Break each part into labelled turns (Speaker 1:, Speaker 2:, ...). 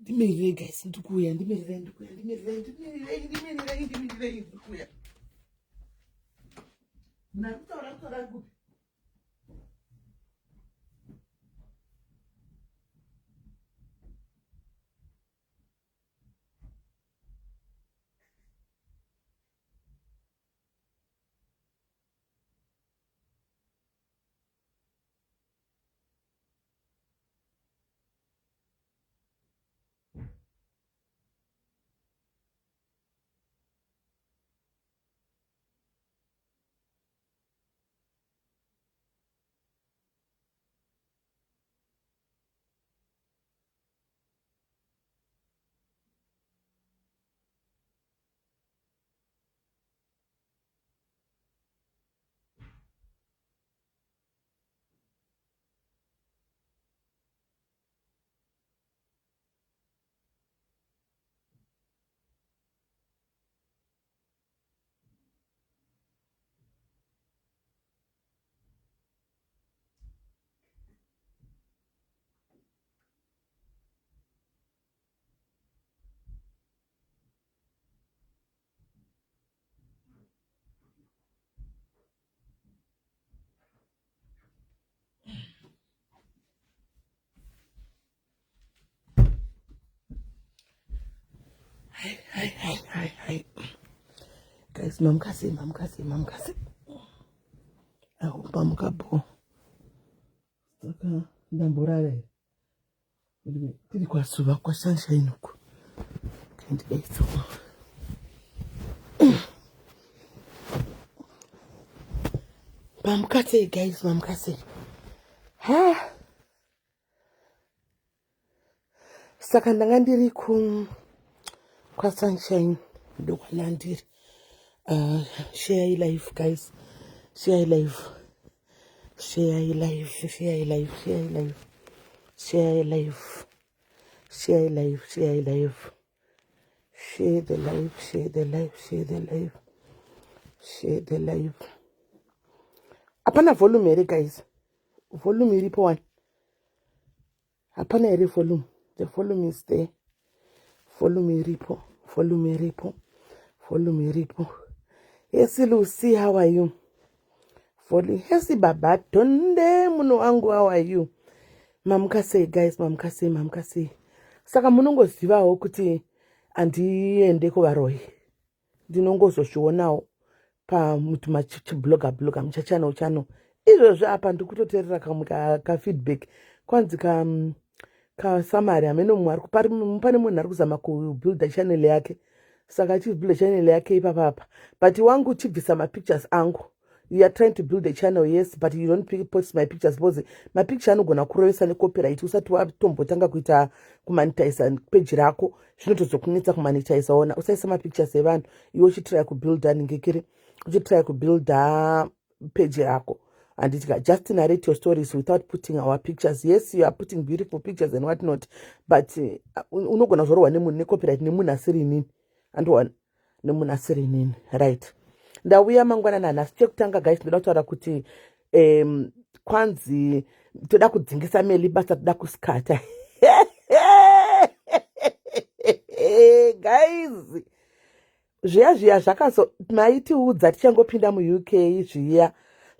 Speaker 1: Ndimirirei guys, ndikuuya, ndimirirei, ndikuuya, ndimirirei, ndimirirei, ndimirirei, ndimirirei, ndikuuya. Munhu ari kutaura ari kutaura ari kupi? Hai, hai, hai, hai, hai. Guys, mamuka sei, mamuka sei, mamuka sei. I hope mamuka bho. Saka ndamborara here. Tiri kwasuva kwaSunshine uku. Kandidaitso. Mamuka sei guys, mamuka sei. Ha. Saka ndanga ndiri ku kwaSunshine ndokwanandiri. Share life guys. Share life. Share life, share life, share life. Share life. Share life, share life. Share the life, share the life, share the life. Share the life. Hapana volume here guys. Volume iripo one. Hapana here volume. The volume is there. Volume iripo. Volume iripo. Volume iripo. Yes, Lucy, how are you? Volume. Yes, Baba Tonde, muno wangu, how are you? Mamuka sei guys, mamuka sei, mamuka sei. Saka munongozivawo kuti andiende kuvaroyi. Ndinongozozvionawo pamutumachibloga bloga muchachano chano. Izvozvi apa ndikutoteerera kamwe ka feedback kwanzi ka kasamari hameno mumwe ari pane munhu ari kuzama kubuilda channel yake saka achibuilda channel yake ipapapa but wangu chibvisa mapictures angu. You are trying to build a channel, yes, but you don't post my pictures because mapicture anogona kurovesa necopyright usati watombotanga kuita kumonetize page rako zvinotozokunetsa kumonetize. Ona usaisa mapictures evanhu iwe uchitrya kubuilda ningekere uchitrya kubuilda page yako handiti ka. Just narrate your stories without putting our pictures. Yes, you are putting beautiful pictures and what not, but unogona kuzorohwa nemunhu necopyright nemunhu asiri inini andiona nemunhu asiri inini. Right, ndauya mangwanani anhasi. Chekutanga guys, ndoda kutaura kuti kwanzi toda kudzingisa Meli basa, toda kuskata guys. Zviya zviya zvakazo maitiudza tichangopinda muUK zviya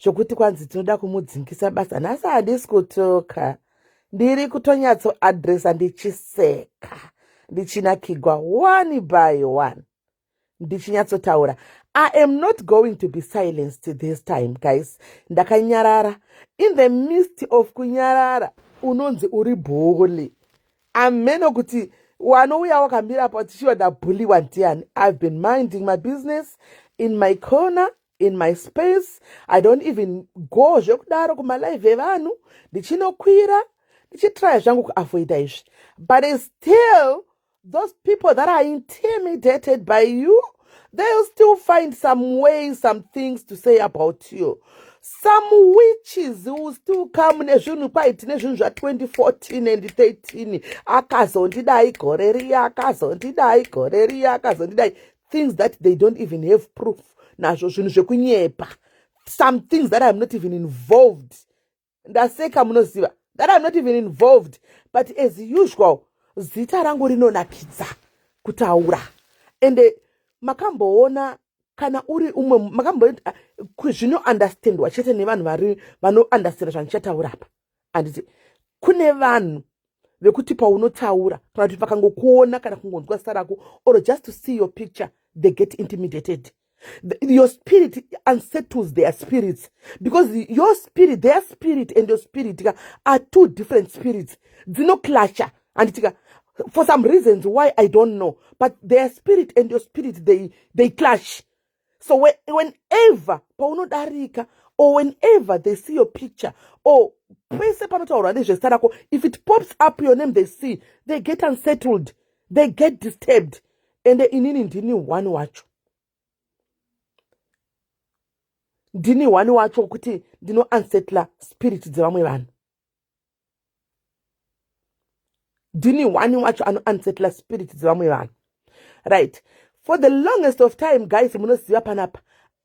Speaker 1: zvokuti kwanzi tinoda kumudzingisa basa, nhasi handisi kutuka, ndiri kutonyatsoadresa ndichiseka ndichinakigwa one by one ndichinyatsotaura. I am not going to be silenced this time guys. Ndakanyarara in the midst of kunyarara unonzi uri bully. Ameno kuti wanouya wakamira pa tichiwa ndabhuliwa ndiani. I've been minding my business in my corner. in my space. I don't even go zvekudaro kumalive evanhu ndichinokwira ndichitrya zvangu kuavoida izvi, but still those people that are intimidated by you, they'll still find some ways, some things to say about you. Some witches will still come nezvinhu kwaiti nezvinhu zva2014 and 13, akazondidai gore riya, akazondidai gore riya, akazondidai, things that they don't even have proof nazvo, zvinhu zvekunyepa, some things that I'm not even involved. Ndaseka, munoziva that I'm not even involved, but as usual zita rangu rinonakidza kutaura. Ende makamboona kana uri umwe makambo zvinounderstandwa chete nevanhu vari vanounderstanda zvandichataura apa, handiti? Kune vanhu vekuti paunotaura kana kuti vakangokuona kana kungonzwa zita rako or just to see your picture, they get intimidated. Your spirit unsettles their spirits, because your spirit, their spirit and your spirit ka are two different spirits dzinoclasha, handitika? For some reasons why I don't know, but their spirit and your spirit, they clash. So whenever paunodarika or whenever they see your picture or pese panotaurwa nezvezita rako, if it pops up your name, they see, they get unsettled, they get disturbed. And inini ndini one wacho, ndini one wacho kuti ndino unsettla spirit dzevamwe vanhu. Ndini one wacho ano unsettla spirit dzevamwe vanhu, right? For the longest of time, guys, munoziva panapa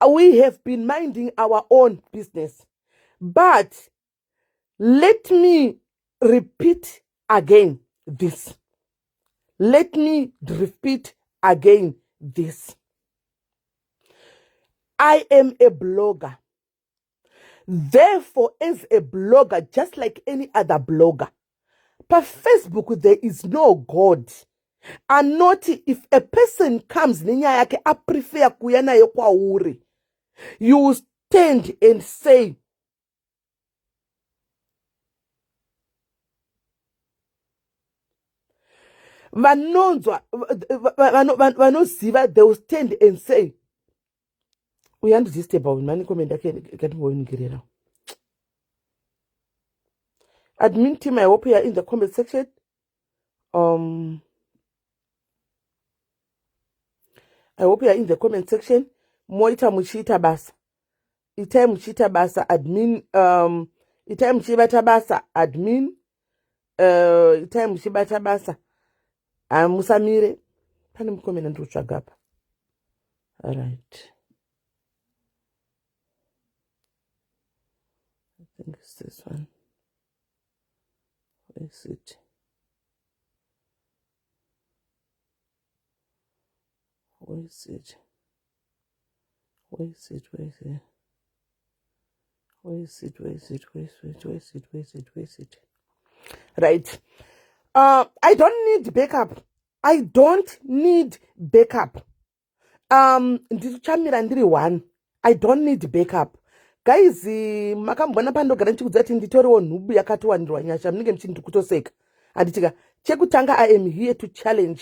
Speaker 1: we have been minding our own business, but let me repeat again this, let me repeat again this: I am a blogger. Therefore, as a blogger, just like any other blogger, paFacebook there is no God anoti if a person comes nenyaya yake aprefer kuuya nayo kwauri, you stand and say, vanonzwa, vanoziva, they will stand and say, uyu andidisturba uyu mani. Comment yake katimboiningirira. Admin team, I hope you are in the comment section. I hope you are in the comment section. Moita muchiita basa, itai muchiita basa, admin. Itai muchibata basa, admin. Itai muchibata basa, musamire. Pane mukomena ndiri kutsvaga apa. Right, I think it's this one. Where is it? Where is it? Where is it? Where is it? Where is it? Where is it? Where is it? Where is it? Where is it? Where is it? Right. I don't need backup. I don't need backup. Ndichamira ndiri one. I don't need backup. Guys, makambona pandogara ndichikudza kuti nditoriwo nhubu yakatowanirwa nyasha, munenge muchindi kutoseka, handitika? Chekutanga, I am here to challenge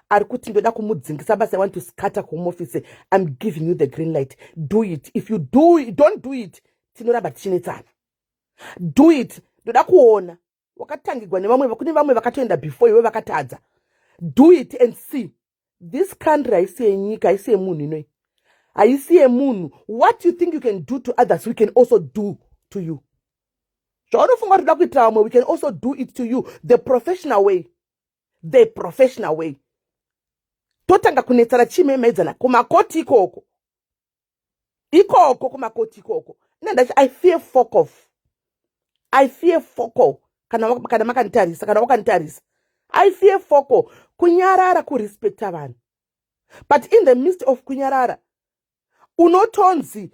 Speaker 1: ari kuti ndoda kumudzingisa basa. I want to scatter home office. I'm giving you the green light. Do it. If you do it, don't do it, tinoramba tichinetsana. Do it, ndoda kuona. Wakatangigwa nevamwe, kune vamwe vakatoenda before iwe vakatadza. Do it and see. This country haisi yenyika, haisi yemunhu inoi, haisi yemunhu. What you think you can do to others, we can also do to you. Zvaunofunga kuti uda kuitira vamwe, we can also do it to you the professional way, the professional way. Totanga kunetsana chimemedzana kumakoti ikoko, ikoko kumakoti ikoko. Ine I fear fuck off, I fear foko. Kana makanditarisa, kana wakanditarisa, I fear foko. Kunyarara kurespecta vanhu, but in the midst of kunyarara unotonzi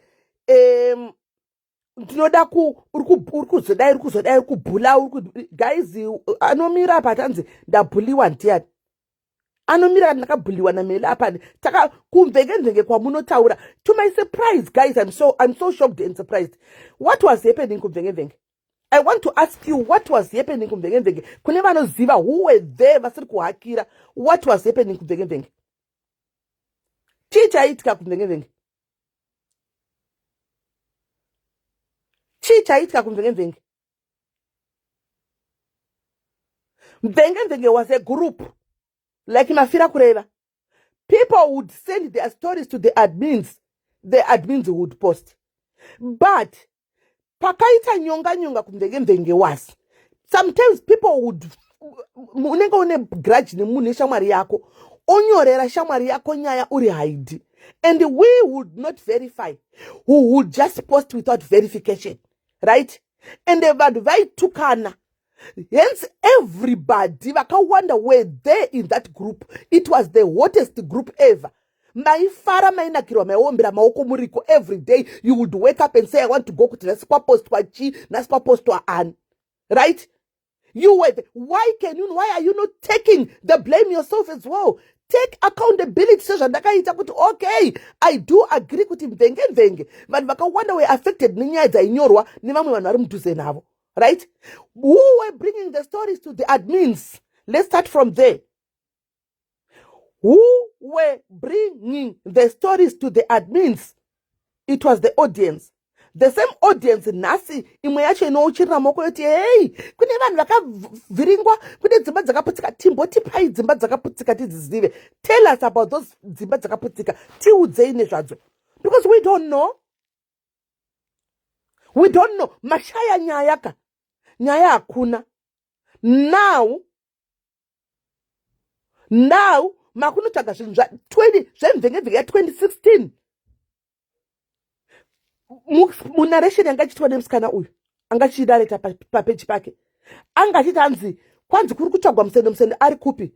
Speaker 1: ndinoda ku uri kuzodai, uri kuzodai, uri kubhula. Guys, anomira apa atanzi ndabhuliwa ndiani? Anomira ndakabhuliwa naMeli apa taka kumvenge kwamunotaura. To my surprise, guys, I'm so shocked and surprised. What was happening kumvenge? I want to ask you, what was happening kumvenge? Kune vanoziva who were there, vasiri kuhakira, what was happening kumvenge? Chii chaiitika kumvenge? Chii chaiitika kumvengemvenge? Mvengemvenge was a group like mafira kureva. People would send their stories to the admins, the admins would post. But pakaita nyonga nyonga kumvengemvenge was sometimes people would, unenge une grudge nemunhu neshamwari yako, onyorera shamwari yako nyaya uri haidi, and we would not verify, who would just post without verification, right? And vanhu vaitukana. Hence everybody vakawanda were there in that group. It was the hottest group ever. Maifara, mainakirwa, maiombera maoko muriko. Every day you would wake up and say, I want to go kuti nhasi kwapostwa chii, nhasi kwapostwa ani, right? You were there. Why can you, why are you not taking the blame yourself as well? Take accountability sezvandakaita kuti okay, I do agree kuti mvenge mvenge vanhu vakawanda were affected nenyaya dzainyorwa nevamwe vanhu vari mudhuze navo, right? Who were bringing the stories to the admins? Let's start from there. Who were bringing the stories to the admins? It was the audience. The same audience nhasi imwe yacho inouchirira maoko yoti hei, kune vanhu vakavhiringwa, kune dzimba dzakaputsika. Timbotipai dzimba dzakaputsika tidzizive. Tell us about those dzimba dzakaputsika, tiudzei nezvadzo, because we don't know. We don't know. Mashaya nyaya ka, nyaya hakuna. Now makunotsvaga zvinhu zva 20 zvemvengevhenge ya2016 munarration yanga ichiitwa nemusikana uyu anga achidareta papeji pake, anga achiti hanzi kwanzi kuri kutsvagwa Musendo. Musendo ari kupi?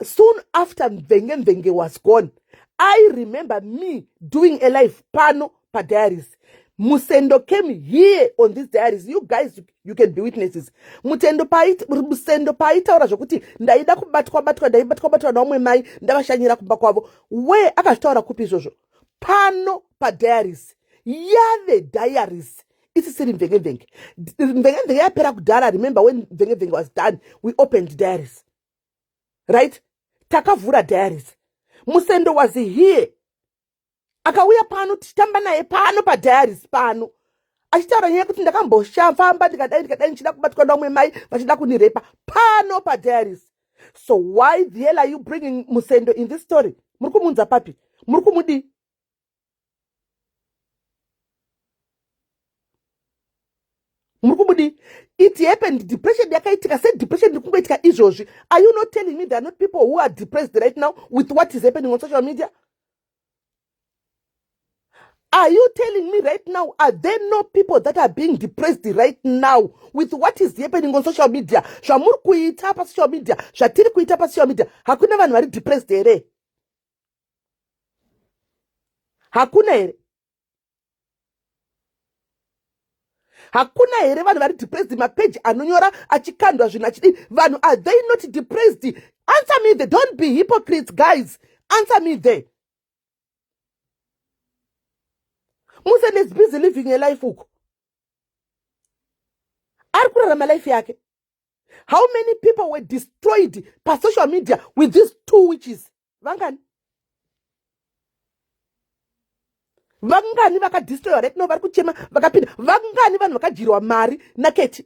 Speaker 1: Soon after Mvenge Mvenge was gone, I remember me doing a live pano padiaries. Musendo came here on these diaries. You guys, you can be witnesses. Mutendo Musendo paaitaura zvokuti ndaida kubatwa batwa, ndaibatwa batwa naumwe mai, ndavashanyira kumba kwavo, we akazvitaura kupi izvozvo? Pano padiaries. Yave diaries isisiri mvengemvenge. Mvengemvenge yapera kudhara. Remember when Mvengemvenge was done, we opened diaries, right? Takavhura diaries. Musendo was here, akauya pano tichitamba naye pano padiaries pano, achitaura nyaya yekuti ndakamboshafamba, ndikadai ndikadai, ndichida kubatwa naumwe mai vachida kunirepa, pano padiaries. So why the hell are you bringing Musendo in this story? Muri kumuunza papi? Muri kumudii? Muri kumudii? It happened. Depression yakaitika sedepression iri kungoitika izvozvi. Are you not telling me there are not people who are depressed right now with what is happening on social media? Are you telling me right now, are there no people that are being depressed right now with what is happening on social media? Zvamuri kuita pasocial media, zvatiri kuita pasocial media, hakuna vanhu vari depressed here? Hakuna here? Hakuna here vanhu vari depressed? Mapeji anonyora achikandwa zvinhu achidii, vanhu, are they not depressed? Answer me there. Don't be hypocrites, guys. Answer me there. Musende is busy living a life uko, ari kurarama life yake. How many people were destroyed pasocial media with these two witches? Vangani? Vangani vakadestroywa right now vari kuchema vakapinda? Vangani vanhu vakadyirwa mari naketi?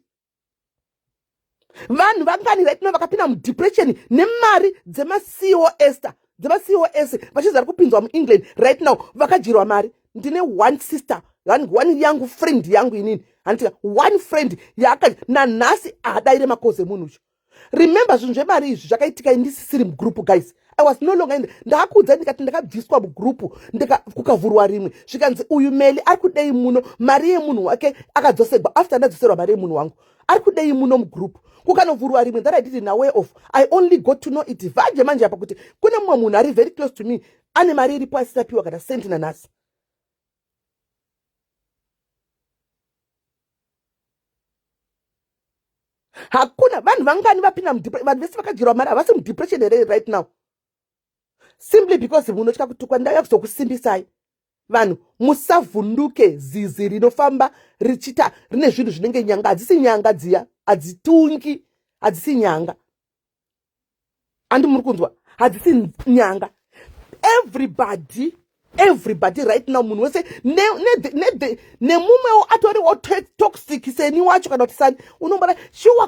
Speaker 1: Vanhu vangani right now vakapinda mudepression nemari dzemacos, dzemacos vachizi vari kupinzwa muEngland right now, vakadyirwa mari? Ndine one sister, one yangu friend yangu inini, handitika, one friend yaaka nanhasi haadaire macalls emunhu ucho. Remember, zvinhu zvemari izvi zvakaitika ndisisiri mugroup, guys. I was no longer in. Ndakakuudza ndikati ndakabviswa mugroup, kukavhurwa rimwe, zvikanzi uyu Meli ari kudei muno? Mari yemunhu wake akadzosegwa after ndadzoserwa mari yemunhu wangu. Ari kudei muno mugroup? Kukanovhurwa rimwe that I didn't aware of. I only got to know it vanje manje apa kuti kune mumwe munhu ari very close to me ane mari iripo asitapiwa kana senti nanhasi. Hakuna vanhu vangani vapinda? Vanhu vese vakadyirwa mari havasi mudepression here right now, simply because munotya kutukwa? Ndauya kuzokusimbisai vanhu, musavhunduke. Zizi rinofamba richita rine zvinhu zvinenge nyanga, hadzisi nyanga dziya, hadzitungi, hadzisi nyanga. Andi muri kunzwa? Hadzisi nyanga. Everybody Everybody right now, munhu wese nemumwewo atoriwo toxic seni wacho kana kuti sani unombona shuwa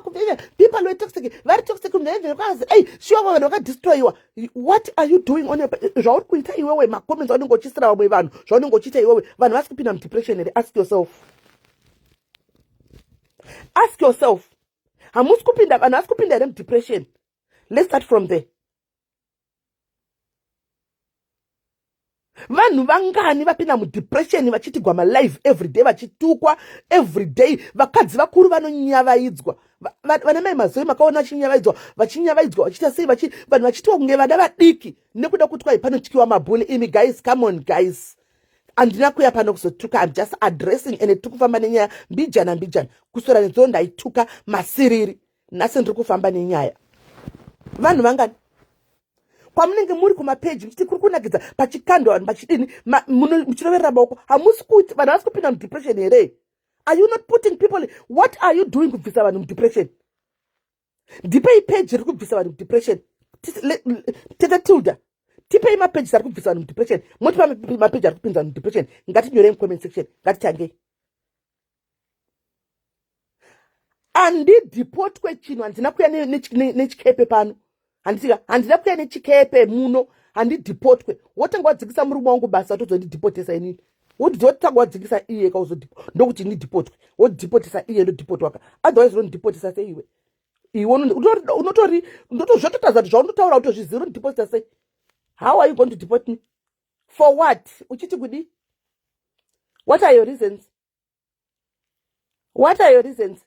Speaker 1: people were toxic, vari toxic kwazi ei shuwa vanhu vakadestroyiwa. What are you doing on zvauri kuita iwewe, macomments aunenge uchisira vamwe vanhu, zvaunenge uchiita iwewe, vanhu vasi kupinda mudepression here? Ask yourself, ask yourself. Hamusi kupinda, vanhu vasi kupinda here mudepression? Let's start from there. Vanhu vangani vapinda mudepression vachitigwa malive everyday, vachitukwa everyday? Vakadzi vakuru vanonyavaidzwa, vana mai mazoi makaona vachinyavaidzwa, vachinyavaidzwa, vachiita sei, vanhu vachitiwa kunge vana vadiki nekuda kuti kwai panotyiwa mabhuli. Imi guys, come on guys, handina kuya pano kuzotuka. I'm just addressing ende tiri kufamba nenyaya mbijana mbijana. Kuswera nedzo ndaituka masiriri, nhasi ndiri kufamba nenyaya. Vanhu vangani kwamunenge muri kumapeji muchiti kuri kunakidza pachikandwa vanhu pachidini, muchiroverera maoko, hamusi kuti vanhu havasi kupinda mudepression here? Are you not putting people, what are you doing kubvisa vanhu mudepression? Ndipei peji riri kubvisa vanhu mudepression. Tete Tilda, tipei mapeji ari kubvisa vanhu mudepression, motipa mapeji ari kupinza vanhu mudepression. Ngatinyorei mucomment section, ngatitangei. Handidhipotwe chinhu, handina kuya nechikepe pano, handitika, handina kuya nechikepe muno, handidhipotwe. Wotanga wadzikisa murume wangu basa, tozondidhipotesa inini. Wotanga wadzikisa iye kauzodhipo, ndokuti ndidhipotwe. Wodhipotesa iye, ndodhipotwaka, otherwise unondidhipotesa seiwe? Iwe unotori ndotozvototadza kuti zvaunotaura utozviziva. Unondidhipotesa sei? How are you going to deport me? For what? Uchiti kudi? What are your reasons? What are your reasons?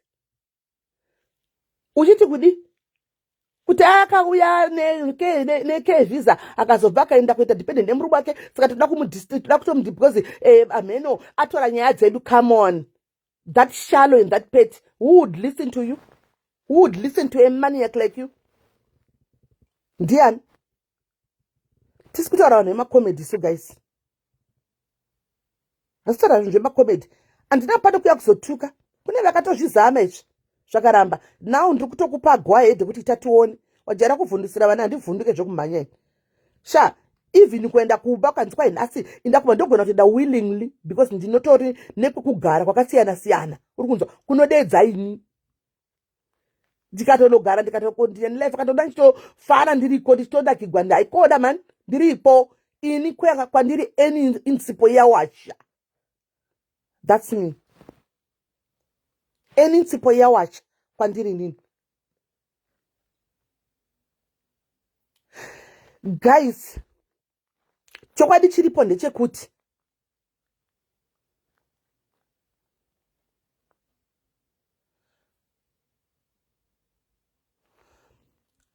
Speaker 1: Uchiti kudi? Kuti akauya neke visa, akazobva akaenda kuita dependent nemurume wake, saka toda toda kutomuti because amheno atora nyaya dzedu. Come on, that shallow and that pet, who would listen to you? Who would listen to a maniac like you? Ndiani? Tisi kutaura vanhu vemacomedy so guys, hasitaura zvinhu zvemacomedy. Handina pano kuya kuzotuka. Kune vakatozvizama izvi, zvakaramba. Now ndiri kutokupa go ahead kuti ita tione. Wajaira kuvhundusira vana, handivhunduke zvekumhanya ini sha. Even kuenda kumba ukanzi kwai nhasi inda kumba, ndogona kutoenda willingly because ndinotori nekwekugara kwakasiyana siyana. Uri kunzwa kunodeedza ini, ndikatonogara, ndikatokontinue life, katoda ndichitofara ndiriko, ndichitonakigwa. Ndaikoda mani ndiripo ini kuyanga kwandiri any insipo yawasha. That's me. Any nsipo yawasha kwandiri inini. Guys, chokwadi chiripo ndechekuti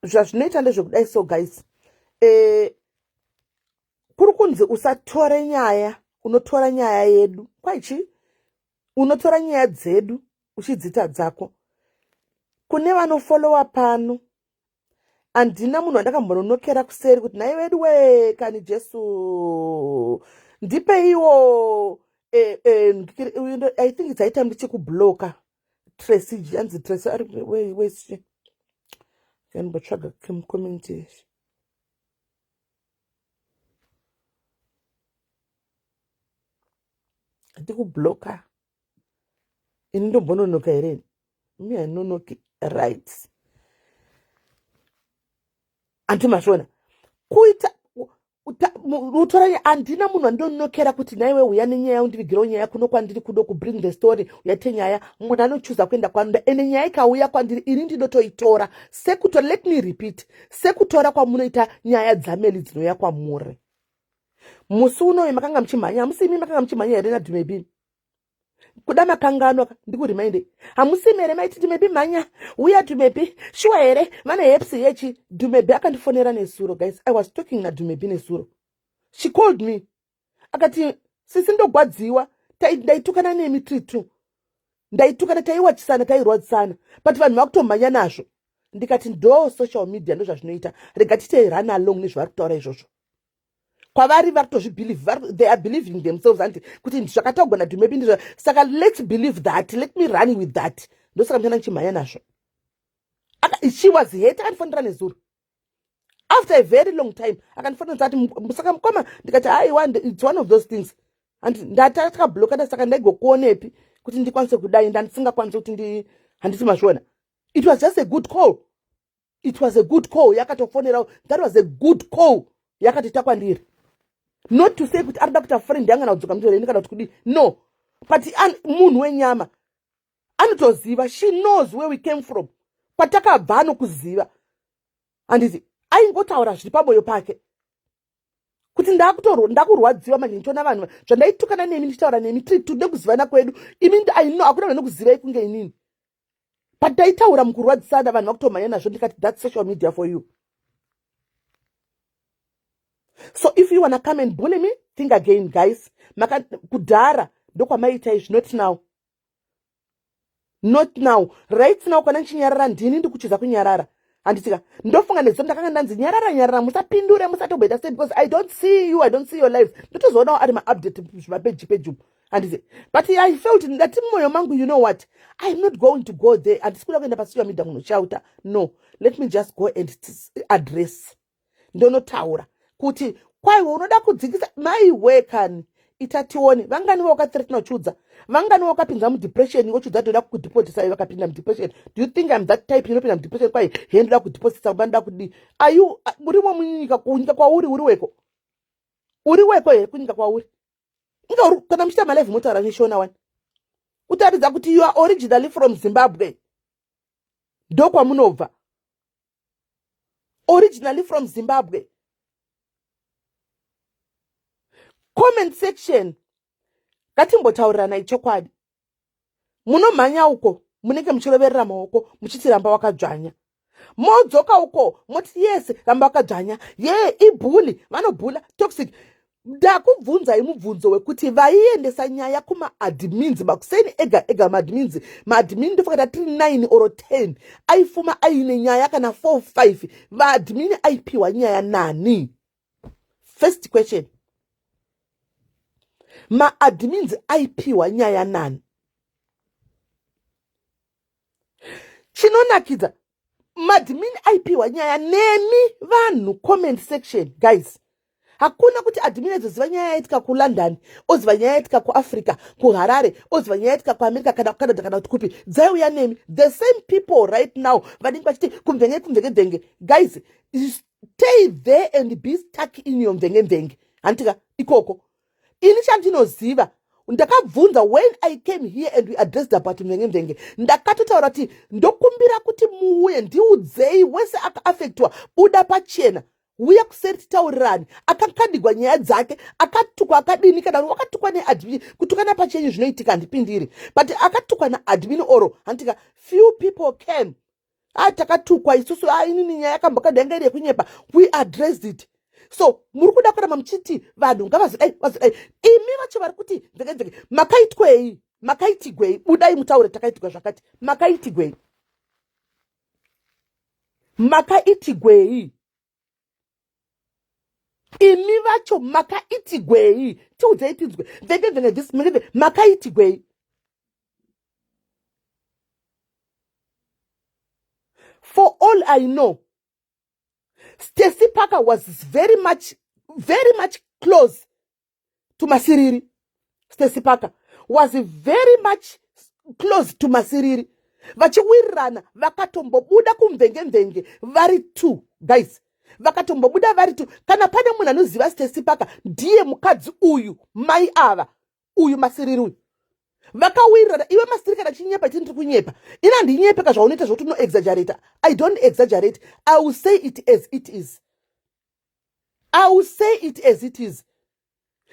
Speaker 1: zvazvinoita ndezvekudai. So guys, kuri kunzi usatore nyaya, unotora nyaya yedu kwaichi, unotora nyaya dzedu uchidzita dzako. Kune vanofolowa pano, handina munhu wandakambononokera kuseri kuti nhai vedu we kani Jesu ndipeiwo. I think it's time ndichikubloka Tracy, anzi Tracy ari wesi, kanimbotsvaga community. Ndikubloka ini, ndombononoka here mi? Hainonoki, right? Anti mazviona kuita utora. Handina munhu andonokera kuti naiwe uya nenyaya, undivigirewo nyaya kuno kwandiri kudo kubring the story, uyaite nyaya. Munhu anochuza kuenda kwanoda, ende nyaya ikauya kwandiri ini ndinotoitora sekutora, let me repeat, sekutora kwamunoita nyaya dzameli dzinouya kwamuri. Musi unoyu makanga muchimhanya, hamusi imi makanga muchimhanya here naDumebi? Kuda makanganwa, ndikuremind, hamusi mere maiti Dumebi mhanya uya Dumebi shuwa here vane herpes yechi? Dumebi akandifonera nezuro guys. I was talking naDumebi nezuro. She called me akati, "Sisi, ndogwadziwa, ndaitukana nemi tiri two, ndaitukana, taiwachisana, tairwadzisana, but vanhu vakutomhanya nazvo." Ndikati, "Ndo social media, ndo zvazvinoita, rega tite run along nezvavari kutaura izvozvo." Kwavari vari kutozvibelieve, they are believing themselves, anti kuti zvakataugwa naDumebi ndizvo, saka let's believe that, let me run with that. Ndosaka muchana ndichimhanya nazvo. She was hurt. Akandifonera nezuro. After a very long time akandifonera ati saka mukoma, ndikati aiwa, it's one of those things. And ndatakablockana, saka ndaigokuonepi kuti ndikwanise kudai? Ndandisingakwanisi kuti ndi handisi mazviona. It was just a good call. It was a good call yakatofonerawo. That was a good call yakatoita kwandiri. Not to say kuti arikuda kuita friend yanga na kudzoka mutoreni kana kuti kudii, no, but munhu wenyama anotoziva. She knows where we came from, kwatakabva anokuziva. Handiti aingotaura zviri pamoyo pake kuti ndakurwadziwa manje ndichiona vanhu zvandaitukana nemi, ndichitaura nemi, tiri tude kuzivana kwedu imi. I know hakuna vanhu anokuzivai kunge inini, but taitaura mukurwadzisana, vanhu vakutomhanya nazvo. Ndikati that's social media for you. So if you wanna come and bully me, think again, guys. Maka kudhara ndokwamaiita izvi, not now, not now. Right now kana ndichinyarara, ndini ndikuchiza kunyarara, handitika? Ndofunga nezuva ndakanga ndanzi nyarara, nyarara, musapindure, musatomboita sei, because I don't see you, I don't see your lives. Ndotozoonawo ari maupdate zvimapeji peji, handiti? But I felt, ndati mumwoyo mangu, you know what, I am not going to go there. Handisi kuda kuenda pasocial media kunoshauta. No, let me just go and address, ndonotaura kuti kwaiwe unoda kudzikisa maiwe kani, ita tione vangani vawakathreatena uchiudza, vangani wakapinza mudepression wochiudza toda kukudhipotisa. Vakapinda mudepression. Do you think I'm that type inopinda mudepression? Kwai he, ndoda kudhipotisa kumba, ndoda kudii? Ayu urimo munyika, kunyika kwauri, uri weko, uri weko here kunyika kwauri? Inga uri kana muchiita malive motaura neshona wani, kutaridza kuti you are originally from Zimbabwe, ndokwamunobva, originally from Zimbabwe. Comment section, ngatimbotaurirana chokwadi. Munomhanya uko, munenge muchiroverera maoko muchiti ramba wakadzvanya. Modzoka uko moti yes, ramba wakadzvanya, ye ibully, vanobhula, toxic. Ndakubvunzai mubvunzo wekuti vaiendesa nyaya kumaadmins makuseni ega ega, maadmins, maadmin ndofanira tiri 9 or 10, aifuma aine nyaya kana 4 5 vaadmin, aipiwa nyaya nani? First question, maadmins aipiwa nyaya nani? Chinonakidza, madmin aipiwa nyaya nemi vanhu, comment section, guys. Hakuna kuti admin aizoziva nyaya yaitika kuLondon, oziva nyaya yaitika kuAfrica, kuHarare, oziva nyaya yaitika kuAmerica kana kuCanada kana kuti kupi. Dzaiuya nemi, the same people right now vanenge vachiti kumvenge, kumvenge mvenge. Guys, stay there and be stuck in your mvenge mvenge, handitika ikoko. Ini chandinoziva, ndakabvunza when I came here and we addressed about mvenge mvenge, ndakatotaura kuti ndokumbira kuti muuye, ndiudzei wese akaaffectwa, buda pachena, uya kuseri titaurirani. Akakadigwa nyaya dzake, akatukwa, akadini, kana wakatukwa neadmin, kutukana pachenyu zvinoitika, handipindiri, but akatukwa naadmin oro, handitika? Few people came. A, takatukwa isusu. A, inini nyaya yakambokanda yanga iri yekunyepa. We addressed it. So muri kuda kuramba muchiti vanhu ngavazodai, vazodai. Imi vacho vari kuti mveke mveke, makaitwei? Makaitigwei? Budai mutaure, takaitigwa zvakati. Makaitigwei? Makaitigwei? Imi vacho makaitigwei? Tiudzei tinzwe. Mveke mveke this, mveke, makaitigwei? For all I know, Stacy Parker was very much, very much close to Masiriri. Stacy Parker was very much close to Masiriri, vachiwirirana, vakatombobuda kumvenge mvenge vari two, guys, vakatombobuda vari two. Kana pane munhu anoziva Stacy Parker, ndiye mukadzi uyu, mai ava, uyu Masiriri uyu. Vakawirirana. Iwe Masiriri, kana chinyepa chii, ndiri kunyepa ini? Handinyepeka zvaunoita zvokuti unoexaggerata. I don't exaggerate. I will say it as it is. I will say it as it is.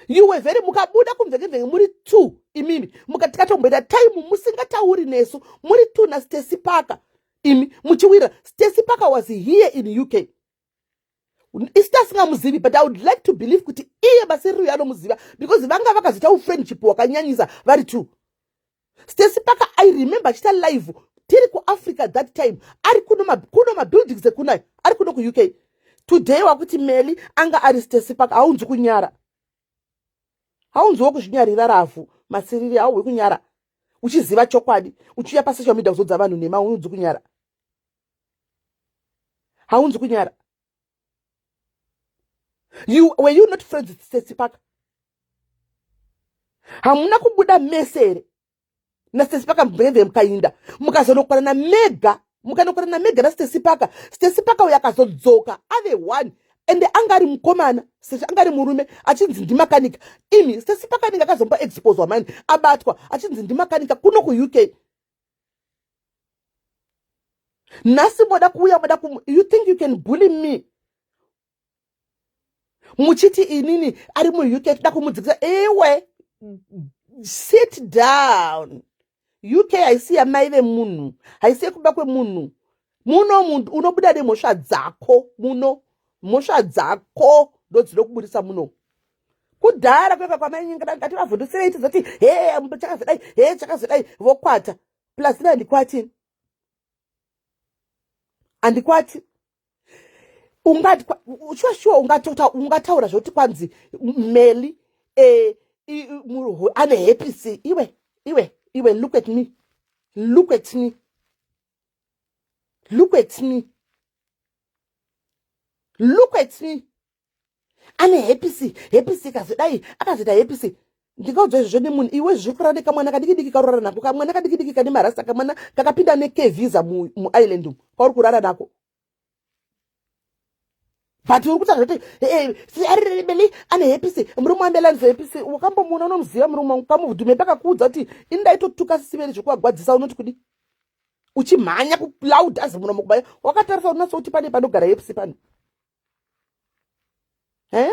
Speaker 1: You were very, mukabuda kumvenge mvenge muri two imimi, tikatomboita time musingatauri nesu, muri two naStacy Parker, imi muchiwira. Stacy Parker was here in UK. Isi tasingamuzivi, but I would like to believe kuti iye Masiriri uyo anomuziva, because vanga vakazoita ufriendship hwakanyanyisa vari two. Stacy Parker, I remember achiita live tiri kuAfrica that time, ari kuno mabuildings ekunayo, ari kuno kuUK. Today wakuti Meli anga ari Stacy Parker. Haunzi kunyara? Haunziwo kuzvinyarira ravhu, Masiriri? Hauhwi kunyara uchiziva chokwadi, uchiuya pasocial media kuzodza vanhu nema? Unzi kunyara? Haunzi kunyara? You were you not friends with Stacy Parker? Hamuna kubuda mese here naStacy Parker mubhenge mukainda mukazonokwanana mega mukanokwanana mega naStacy Parker. Stacy Parker uyo akazodzoka ave one ende anga ari mukomana sezvo anga ari murume achinzi ndimakanika imi Stacy Parker anenge akazomba exposwa mani abatwa achinzi ndimakanika kuno kuUK nhasi moda kuuya moda ku you think you can bully me muchiti inini ari muuk toda kumudzikisa iwe sit down uk haisi yamai vemunhu haisi yekuba kwemunhu muno munhu unobuda nemhosva dzako muno mhosva dzako ndodzinokuburisa muno kudhara kueka kwamainyinga ngativavhundusirei tizoti he chakazodai he chakazodai vokwata plus ine handikwati handikwati ungati shuwa shuwa ungatota ungataura zvekuti kwanzi meli eh, ane hepisi iwe iwe iwe look at me look at me look at me look at me ane hepisi hepisi ikazodai akazoita hepisi ndikaudzwa izvozvo nemunhu iwe zviri kurara nekamwana kadikidiki karorara nako kamwana kadikidiki kane marasta kamwana kakapinda nekevisa muisland umu kauri kurara nako but uri kutaura kuti eh, ariremeli ane hepisi murume wambeli ane hepisi wakambomuona unomuziva murume wangu kamuvhudhume pakakuudza kuti ini ndaitotuka sisiveri zvekuvagwadzisa unoti kudi uchimhanya kuloud azi muromo kubaya wakatarisa unatso kuti pane panogara hepisi pano eh?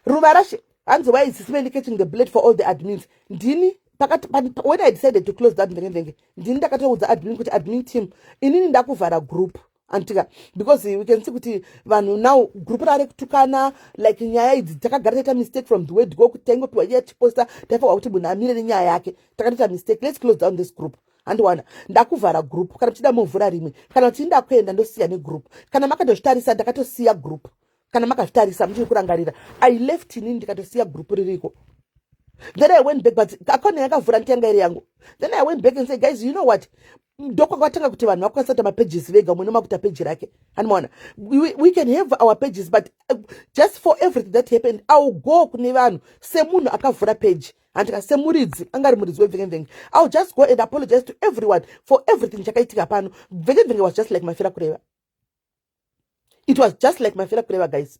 Speaker 1: Ruvarashe hanzi why is Smelly catching the blade for all the admins ndini pakati when I decided to close that mvenge ndini ndakatoudza admin kuti admin team inini ndakuvhara group antika because we can see kuti vanhu now group rare kutukana like nyaya idzi takagara taita mistake from the word go kuti taingopiwa nyaya tichiposta taifanirwa kuti munhu amire nenyaya yake takatoita mistake let's close down this group handiwana ndakuvhara group kana muchida movhura rimwe kana kuti ndakuenda ndosiya negroup kana makatozvitarisa ndakatosiya group kana makazvitarisa muchiri kurangarira i left inini ndikatosiya group ririko then i went back but akona yakavhura nditanga iri yangu then i went back and say guys you know what ndokwakatanga kuti vanhu vakwanisa kuita mapages vega umwe nomakuita page rake handimaona we, we can have our pages but just for everything that happened iwill go kune vanhu semunhu akavhura page handika semuridzi anga ari muridzi webvengevhenge iwill just go and apologize to everyone for everything chakaitika pano bvengevhenge was just like mafira kureva it was just like mafira kureva guys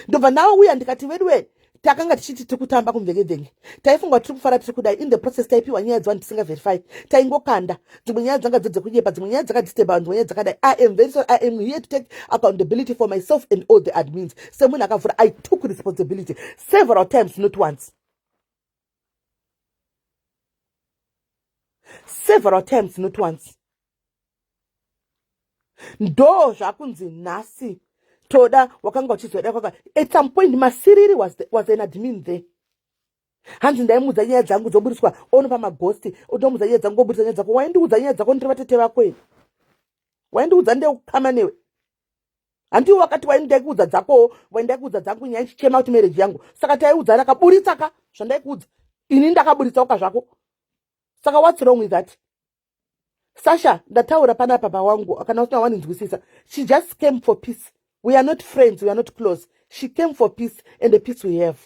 Speaker 1: ndobva ndauya ndikati veduwe takanga tichiti tiri kutamba kumvengevhenge taifunga tiri kufara tiri kudai in the process taipiwa nyaya dzevanhu tisingaverify taingokanda dzimwe nyaya dzanga dzedzekunyepa dzimwe nyaya dzakadisturba vanhu dzimwe nyaya dzakadai i am very sorry i am here to take accountability for myself and all the admins semunhu akavhura i took responsibility several times not once several times not once ndo zvakunzi nhasi toda wakanga uchizoda kwaka at some point masiriri was, the, was an admin there hanzi ndaimuudza nyaya dzangu dzoburitswa onopa magosti otomuudza nyaya dzangu oburitsa nyaya dzako waindiudza nyaya dzako ndiri vatete vako ini waindiudza ndekukama newe handiwo wakati waindaikuudza dzakowo waindaikuudza dzangu nyaya chichema kuti marriage yangu saka taiudzana kaburitsa ka zvandaikuudza ini ndakaburitsawo ka zvako saka what's wrong with that Sasha ndataura panapa pawangu kana usina wandinzwisisa she just came for peace we are not friends we are not close she came for peace and the peace we have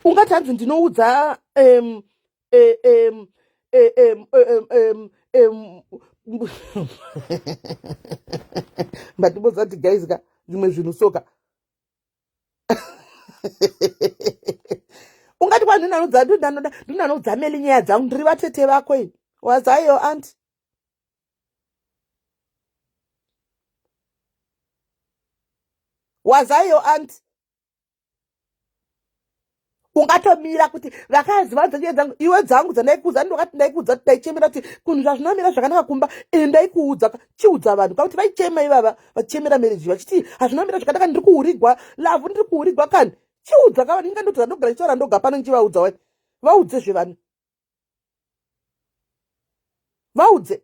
Speaker 1: ungati hanzi ndinoudza um, um, um, um, um, um, ndatimbodza kuti guys ka zvimwe zvinhu soka ungati kwandinanodza ndinanoda ndinanodza meli nyaya dzangu ndiri vatete vako ini wazaiyo anti wazaiyo anti ungatomira kuti vakazi vanza nyaya dzangu iwe dzangu dzandaikuudza ndokati ndaikuudza kuti ndaichemera kuti kunhu zvazvinomira zvakanaka kumba ende ndaikuudza chiudza vanhu kakuti vaichema ivava vachichemera marriage vachiti hazvinomira zvakanaka ndiri kuhurigwa lavhu ndiri kuhurigwa kani chiudza ka vanhu inga ndoti ndogara ndichitaura ndoga pano ndichivaudza wani vaudze zvevanhu vaudze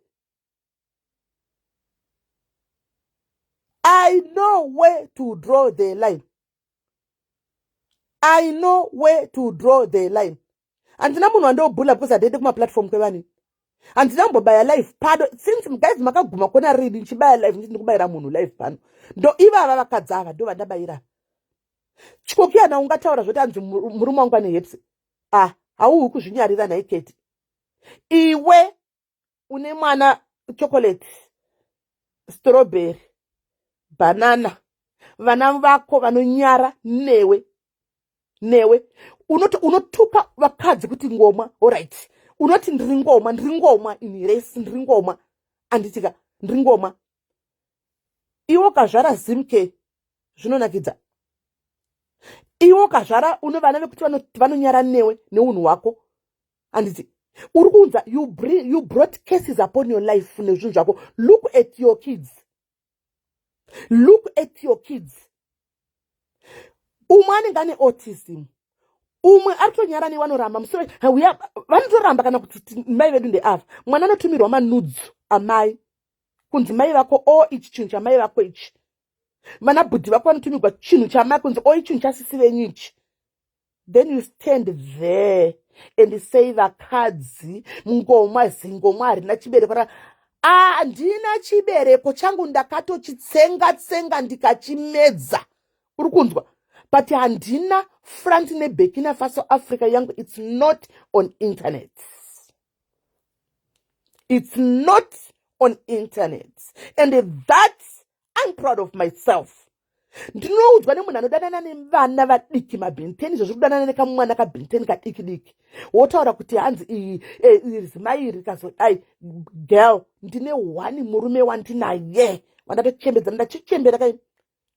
Speaker 1: i know where to draw the line i know where to draw the line Handina munhu wandobhula because handiende kumaplatform kwevanhu. Handina kumbobaya live pano since guys makaguma kona rini ndichibaya live nditi ndikubayira munhu live pano. Ndo ivava vakadzi ava ndo vandabayira. Chikokiyana ungataura zvoti hanzi murume wangu ane hepsi. Ah, hauhi kuzvinyarira nhai Keti. Iwe une mwana chocolate, strawberry, banana. Vana vako vanonyara newe. Newe unoti unotuka vakadzi kuti ngomwa. Alright. Unoti ndiri ngomwa, ndiri ngomwa ini resi, ndiri ngomwa. Anditika, ndiri ngomwa. Iwe ukazvara Zimke zvinonakidza. Iwe ukazvara une vana vekuti vanonyara newe neunhu hwako. Handiti uri kuunza you bring, you brought cases upon your life nezvinhu zvako. Look at your kids. Look at your kids. Umwe anenge ane autism, umwe ari kutonyara newe anoramba musoro, vanotoramba kana kuti mai vedu ndeava. Mwana anotumirwa manudzu amai kunzi mai vako o ichi chinhu chamai vako ichi. Vana bhudhi vako vanotumirwa chinhu chamai kunzi o chinhu chasisi venyu ichi. Then you stand there and say vakadzi ngomwa zingomwa harina chibereko. Handina chibereko changu, ndakatochitsenga tsenga ndikachimedza. Uri kunzwa? But handina front neBurkina Faso. Africa yangu, it's not on internet. It's not on internet. And that I'm proud of myself. Ndinoudzwa nemunhu anodanana nevana vadiki mabhinteni, izvo zviri kudanana nekamwana kabhinteni kadiki diki, wotaura kuti hanzi iyi zimai iri rikazodai. Girl, ndine one murume wandinaye wandatochembedzana, ndachichembera kai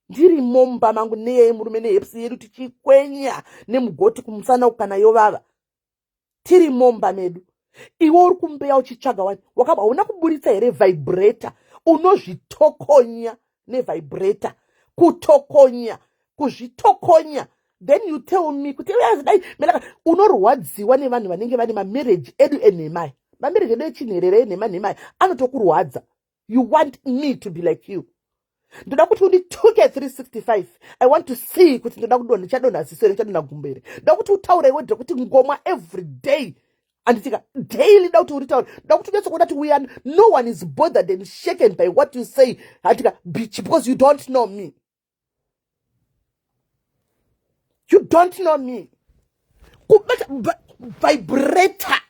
Speaker 1: ndiri momba mangu neyeye murume nehepsi yedu tichikwenya nemugoti kumusana kana yovava tiri momba medu. Iwe uri kumbeya uchitsvaga wani wakaba hauna kuburitsa here vibrator? Unozvitokonya nevibrator, kutokonya, kuzvitokonya. Then you tell me kuti dai melaka unorwadziwa nevanhu vanenge vane mamarriage edu enhemai, mamarriage edu echinherera enhema nhemai anotokurwadza. You want me to be like you. Ndoda kuti undituke 365. I want to see kuti ndoda kudonha, ndichadonha ziso here, ndichadonha gumbo here. Ndoda kuti utaure wedha kuti ngomwa every day, anditika daily. Ndoda kuti uritaure, ndoda kuti unyatsokuona kuti we are no one is bothered and shaken by what you say, handika bitch, because you don't know me. You don't know me. Kubata vibrator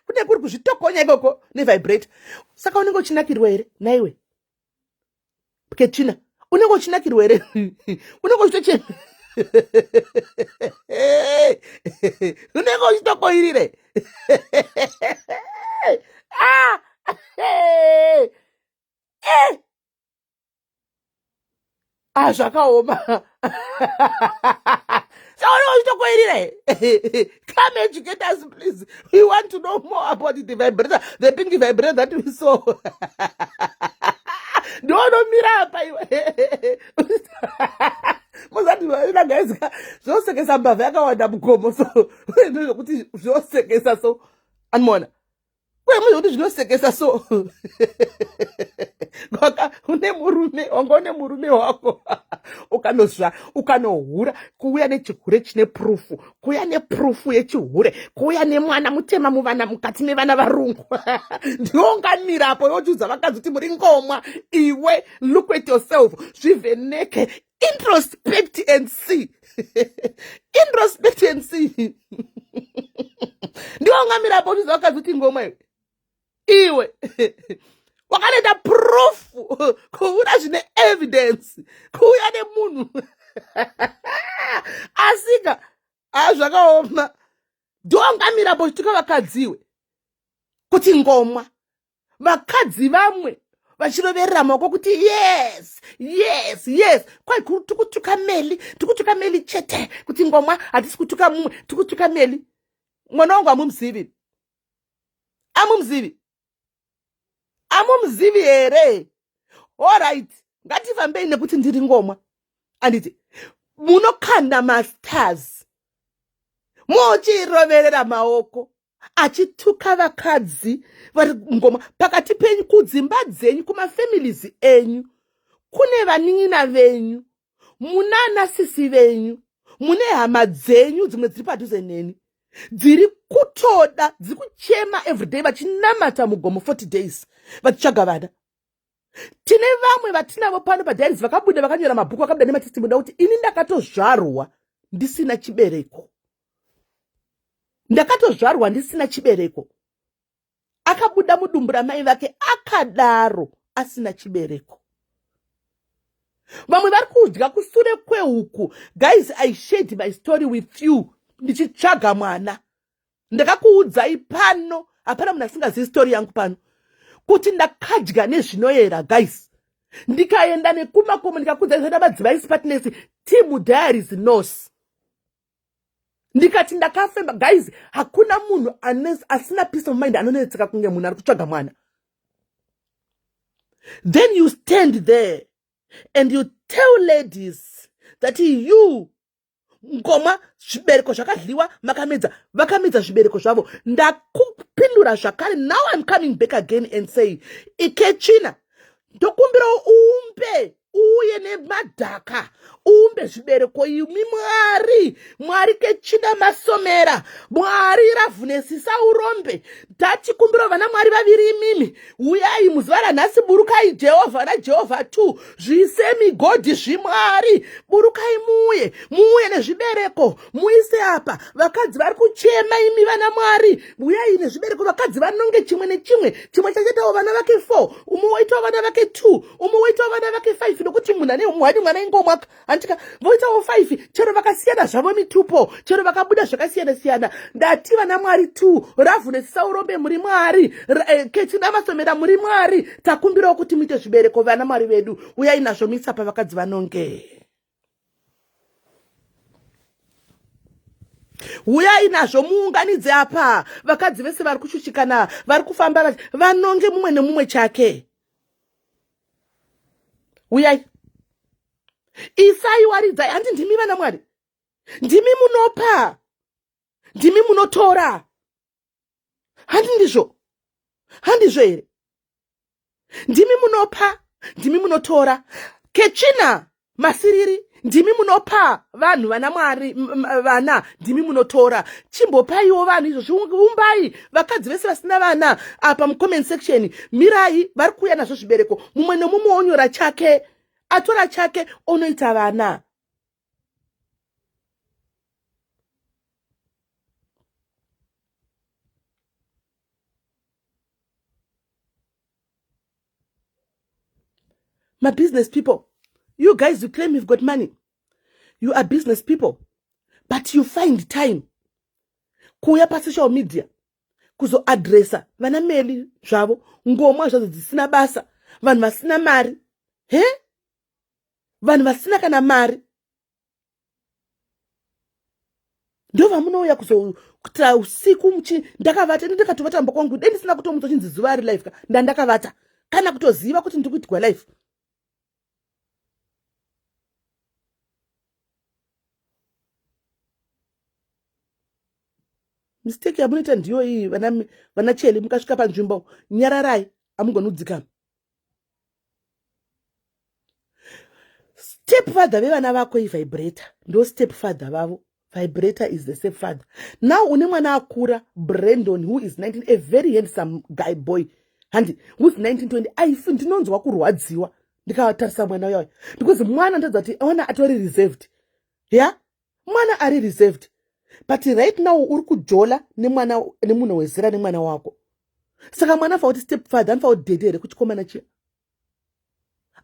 Speaker 1: kune kuri kuzvitokonya ikoko nevibrator, saka unenge uchinakirwa here naiwe Ketina? Unenge uchinakirwa here? Unenge uchitochema, unenge uchitokoirire. Ah! Eh! Ah, zvakaoma. Saka unenge uchitokoirire. Come educate us, please. We want to know more about the vibrator, the pink vibrator that we saw. Ndionomira apa iwe muzati guys, zvinosekesa. Mbavha yakawanda mugomo, so ndozvokuti zvinosekesa. So animoona uye muzvokuti zvinosekesa. So waka une murume, wanga une murume wako, ukanozva ukanohura, kuuya nechihure chine proof, kuuya neproof yechihure, kuuya nemwana mutema muvana mukati mevana varungu, ndiwo ungamira apo yochiudza vakadzi kuti muri ngomwa. Iwe, look at yourself, zvivheneke, introspect and see, introspect and see. Ndiwo ungamira apo uchiudza vakadzi kuti ngomwa iwe. Iwe wakaleta proof, kuuya zvine evidence, kuuya nemunhu asika. A, zvakaoma. Ndongamirapo uchituka vakadziwe kuti ngomwa, vakadzi vamwe vachiroverera maoko kuti yes. Kwai tikutuka Meli, tikutuka Meli chete kuti ngomwa. Hatisi kutuka mumwe, tikutuka Meli. Mwana wangu hamumuzivi, hamumuzivi, hamumuzivi here? Alright, ngatifambei nekuti ndiri ngomwa. Anditi munokanda mastars muchiroverera maoko achituka vakadzi vari ngoma pakati penyu, kudzimba dzenyu, kumafamilies enyu, kune vanin'ina venyu. Munana sisi venyu, mune hama dzenyu dzimwe dziri padhuze neni dziri kutoda, dziri kuchema everyday vachinamata mugomo 40 days vachitsvaga vana. Tine vamwe vatinavo pano padiaries vakabuda vakanyora mabhuku, vakabuda nematestimony kuti ini ndakatozvarwa ndisina chibereko, ndakatozvarwa ndisina chibereko. Akabuda mudumbu ramai vake akadaro asina chibereko. Vamwe vari kudya kusure kwehuku. Guys, I shared my story with you ndichitsvaga mwana. Ndakakuudzai pano, hapana munhu asingazivi story yangu pano, kuti ndakadya nezvinoyera guys. Ndikaenda nekumakomo ndikakuudzai zvaida madzimai Spartness team diaries nos. Ndikati ndakafemba guys, hakuna munhu asina peace of mind anonetseka kunge munhu ari kutsvaga mwana. Then you stand there and you tell ladies that you ngoma zvibereko zvakadliwa makamedza, vakamedza zvibereko zvavo. Ndakupindura zvakare. Now I'm coming back again and say, Ikechina, ndokumbirawo uumbe, uuye nemadhaka, uumbe zvibereko. Imi Mwari, Mwari Kechina Masomera, Mwari Ravhunesisa Urombe, tachikumbirawo vana Mwari vaviri imimi, uyai muzuva ranhasi, burukai Jehovha naJehovha 2, zvise migodhi zvimwari, burukai muuye, muuye nezvibereko, muise apa. Vakadzi vari kuchema, imi vana Mwari, uyai nezvibereko. Vakadzi vanonge chimwe nechimwe, chimwe chachaitawo vana vake 4, umwe woitawo vana vake 2, umwe woitawo vana vake 5, nokuti munhu ane mwani mwana ingomwaka handika, voitawo 5, chero vakasiyana zvavo mitupo, chero vakabuda zvakasiyana siyana. Ndati vana Mwari 2, Ravhunesisa Urombe muri Mwari, Kechina Masomera muri Mwari, takumbirawo kuti muite zvibereko. Vana Mwari vedu, uyai nazvo, misa pavakadzi vanonge. Uyai nazvo muunganidze apa. Vakadzi vese vari kushushikana, vari kufamba, vanonge mumwe nemumwe chake. Uyai, isai, waridzai. Handi ndimi vana Mwari? Ndimi munopa, ndimi munotora. Handi ndizvo? Handizvo here? Ndimi munopa, ndimi munotora. Kechina Masiriri, ndimi munopa vanhu, vana Mwari vana, ndimi munotora. Chimbopaiwo vanhu izvozvi, umbai vakadzi vese vasina vana apa mucomment section. Mirai, vari kuuya nazvo zvibereko, mumwe nemumwe onyora chake, atora chake onoita vana. My business people, you guys, you claim you've got money, you are business people, but you find time kuuya pasocial media kuzoadresa vana meli zvavo, ngomwa zvadzo dzisina basa, vanhu vasina mari, he, vanhu vasina kana mari, ndo vamunouya kuzokuita usiku muchi. Ndakavata, ndikatovata mumba kwangu, dei ndisina kutomutsa chinzi zuva ari live ka, ndandakavata kana kutoziva kuti ndiri kuitirwa live. Mistake yamunoita ndiyo iyi, vana cheli. Mukasvika panzvimbo, nyararai, hamugoni kudzikama. Step father vevana vako ivibrator, ndo step father vavo. Vibrator is the step father. Now une mwana akura, Brandon, who is 19, a very handsome guy, boy, handi, who's 19 20. Aifi ndinonzwa kurwadziwa ndikatarisa mwana uyayo, because mwana ndodza kuti ona atori reserved ya, yeah? Mwana ari reserved, but right now uri kujola nemwana nemunhu wezera nemwana wako. Saka mwana afanira kuti step father, anofanira kuti daddy here kuchikomana chiya?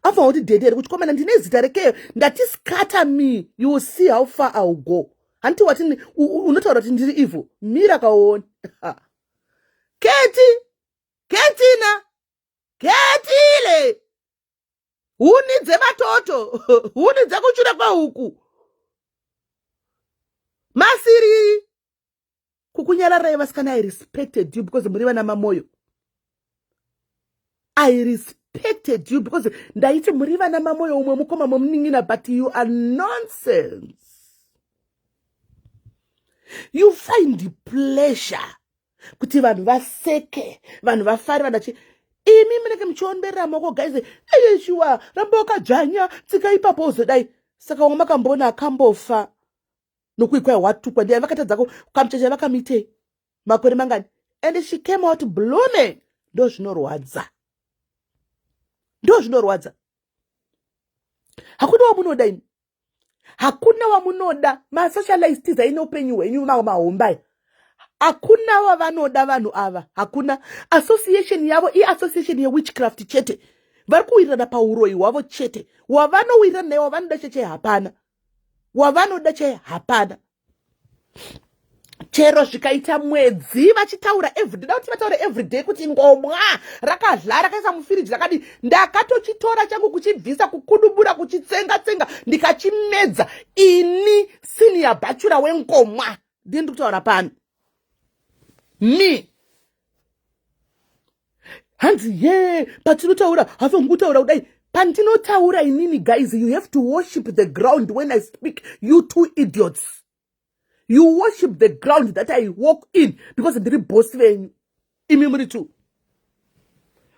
Speaker 1: Afanira kuti daddy here kuchikomana? Ndine zita rekeyo, ndati scatter me, you will see how far I will go. Handiti wati unotaura kuti ndiri evil? Mira kaone. Keti, Ketina, Ketile, huni dzematoto, huni dzekuchure kwehuku, masiriri kukunyararai. Vasikana, I respected you because muri vana mamoyo. I respected you because ndaiti muri vana mamoyo, umwe mukoma momunin'ina, but you are nonsense. You find pleasure kuti vanhu vaseke, vanhu vafare, vanhu vachi imi munenge muchiomberera maoko. Guys, eye shuwa, ramba wakadzvanya, tsika ipapo, uzodai. Saka wanga makamboona akambofa nokuikwai watukwa ndiye vakatadza kamuchacha vakamuitei makore mangani? And she came out blooming. Ndozvinorwadza, ndozvinorwadza. Hakuna wamunoda imi, hakuna wamunoda. Masocialites aine upenyu hwenyu mahombai, hakuna wavanoda vanhu ava, hakuna. Association yavo iassociation yewitchcraft chete. Vari kuwirirana pauroyi hwavo chete. Wavanowirirana naye, wavanoda cheche, hapana. Wavanoda chai, hapana. Chero zvikaita mwedzi vachitaura everyday, da kuti vataure everyday kuti ngomwa rakadla, rakaisa mufiriji, rakadi, ndakatochitora changu kuchibvisa, kukudubura, kuchitsenga tsenga, ndikachimedza. Ini senior bachelor wengomwa, ndini ndiri kutaura pano. Me hanzi ye patinotaura hafangi kutaura kudai. Pandinotaura inini, guys, you have to worship the ground when I speak. You two idiots, you worship the ground that I walk in because ndiri bosi venyu. Imi muri two,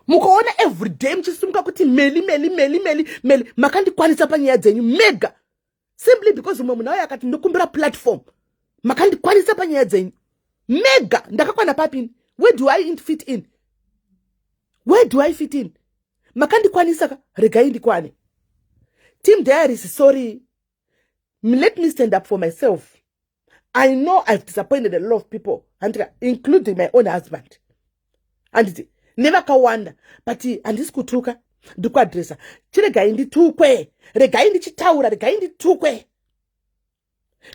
Speaker 1: mukaona everyday muchisimuka kuti Meli, Meli, Meli, Meli, Meli, makandikwanisa panyaya dzenyu mega simply because umwe munhu auyo akati ndokumbira platform. Makandikwanisa panyaya dzenyu mega. Ndakakwana papini? Where do I fit in? Where do I fit in? Makandikwanisa ka, regai ndikwane. Team Diaries, sorry, let me stand up for myself. I know I've disappointed a lot of people, handika, including my own husband, handiti, nevakawanda, but handisi kutuka, ndiri kuadresa. Chiregai nditukwe, regai ndichitaura, regai nditukwe.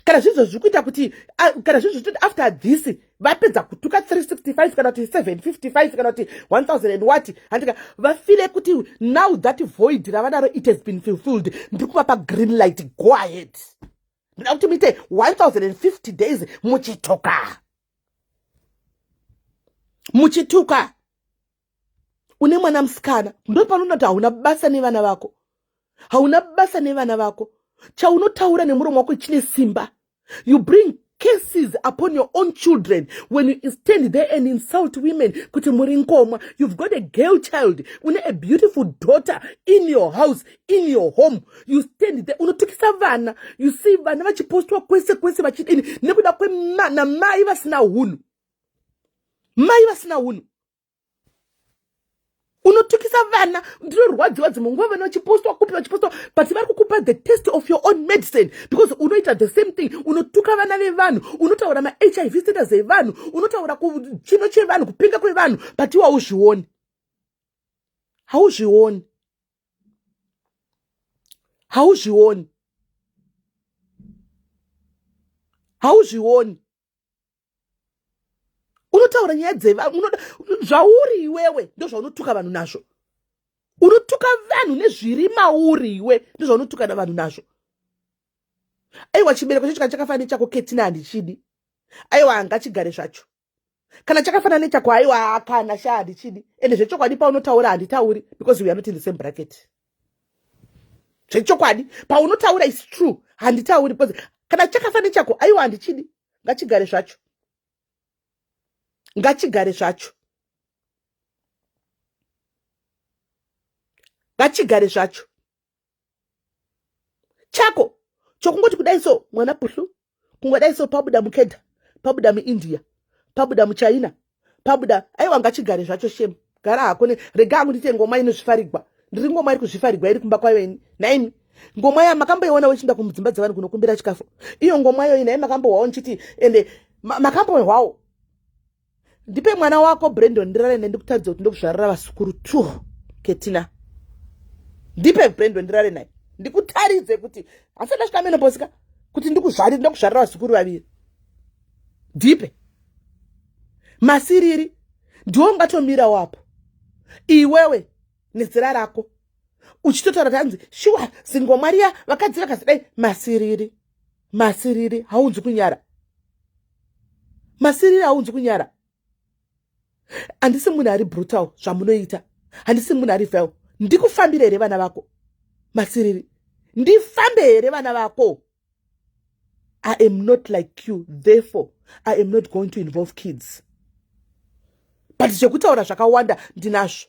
Speaker 1: Kana zvizvo zviri kuita kuti, kana zvizvo zvitoti after this vapedza kutuka 365 kana kuti 755 kana kuti 1000 and what, handika, vafile kuti now that void ravanaro, it has been fulfilled. Ndiri kuvapa green light, go ahead. Ndinoda kuti muite 1050 days muchituka, muchituka. Une mwana musikana, ndo panoona kuti hauna basa nevana vako, hauna basa nevana vako. Chaunotaura nemuromo wako chine simba. You bring curses upon your own children when you stand there and insult women kuti muri ngomwa. You've got a girl child, une a beautiful daughter in your house, in your home. You stand there, unotukisa vana. You see vana vachipostwa kwese kwese vachidini nekuda kwenamai vasina hunhu, mai vasina hunhu. Unotukisa vana. Ndinorwadziwa dzimwe nguva vana vachipostwa kupi, vachipostwa, but vari kukupa the taste of your own medicine because unoita the same thing. Unotuka vana vevanhu, unotaura maHIV status evanhu, unotaura chino chevanhu, kupinga kwevanhu, but iwe hauzvioni, hauzvioni, hauzvioni, hauzvioni. Unotaura nyaya dzeva zvauri iwewe, ndo zvaunotuka vanhu nazvo. Unotuka vanhu nezviri mauri iwe, ndo zvaunotuka navanhu nazvo. Aiwa, chibereko chacho kana chakafanana nechako, Ketina, handichidi. Aiwa, hangachigare zvacho kana chakafanana nechako. Aiwa, kana sha, handichidi. Ende zvechokwadi, paunotaura handitauri because we are not in the same bracket. Zvechokwadi, paunotaura is true, handitauri because kana chakafanana nechako, aiwa, handichidi. Ngachigare zvacho, ngachigare zvacho, ngachigare zvacho. Chako chokungoti kudai so mwana puhlu, kungodai so pabuda mukedha, pabuda muIndia, pabuda muChina, pabuda. Aiwa, ngachigare zvacho. Shame, gara hako. Rega hangu ndite ngoma inozvifarigwa. Ndiri ngoma iri kuzvifarigwa iri kumba kwayo ini. Naimi ngoma ya makamboiona wechinda kumudzimba dzevanhu kunokumbira chikafu, iyo ngoma iyoyi, nai makambohwawo ndichiti ende makambohwawo. Ndipe mwana wako Brandon ndirare naye, ndikutaridza kuti ndokuzvarira vasukuru two. Ketina, ndipe Brandon ndirare naye, ndikutaridze kuti hasati ndasvika menopause ka, kuti ndikuzvarira, ndokuzvarira vazukuru vaviri. Ndipe. Masiriri, ndiwo ungatomirawo apo iwewe nezera rako uchitotaura kuti hanzi shuwa zingomwa riya, vakadzi vakazidai. Masiriri, masiriri, haunzi kunyara. Masiriri, haunzi kunyara. Handisi munhu ari brutal zvamunoita, handisi munhu ari vel. Ndikufambire here vana vako, Masiriri? Ndifambe here vana vako? I am not like you, therefore I am not going to involve kids, but zvekutaura zvakawanda ndinazvo.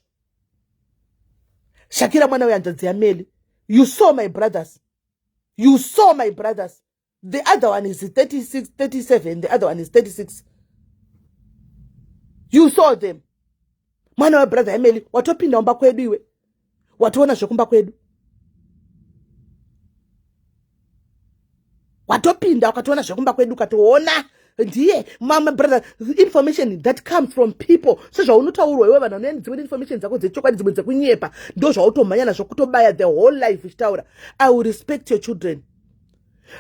Speaker 1: Shakira mwana wehanzvadzi yaMeli, you saw my brothers. You saw my brothers. The other one is 36, 37, the other one is 36. You saw them. Mwana webrother Emily watopinda mumba kwedu iwe. Watoona zvekumba kwedu. Watopinda ukatoona zvekumba kwedu ukatoona ndiye mama brother information that comes from people sezvaunotaurwa iwe vanhu vanoenda dzimwe information dzako dzechokwadi dzimwe dzekunyepa ndo zvautomhanya nazvo kutobaya the whole life uchitaura. I will respect your children.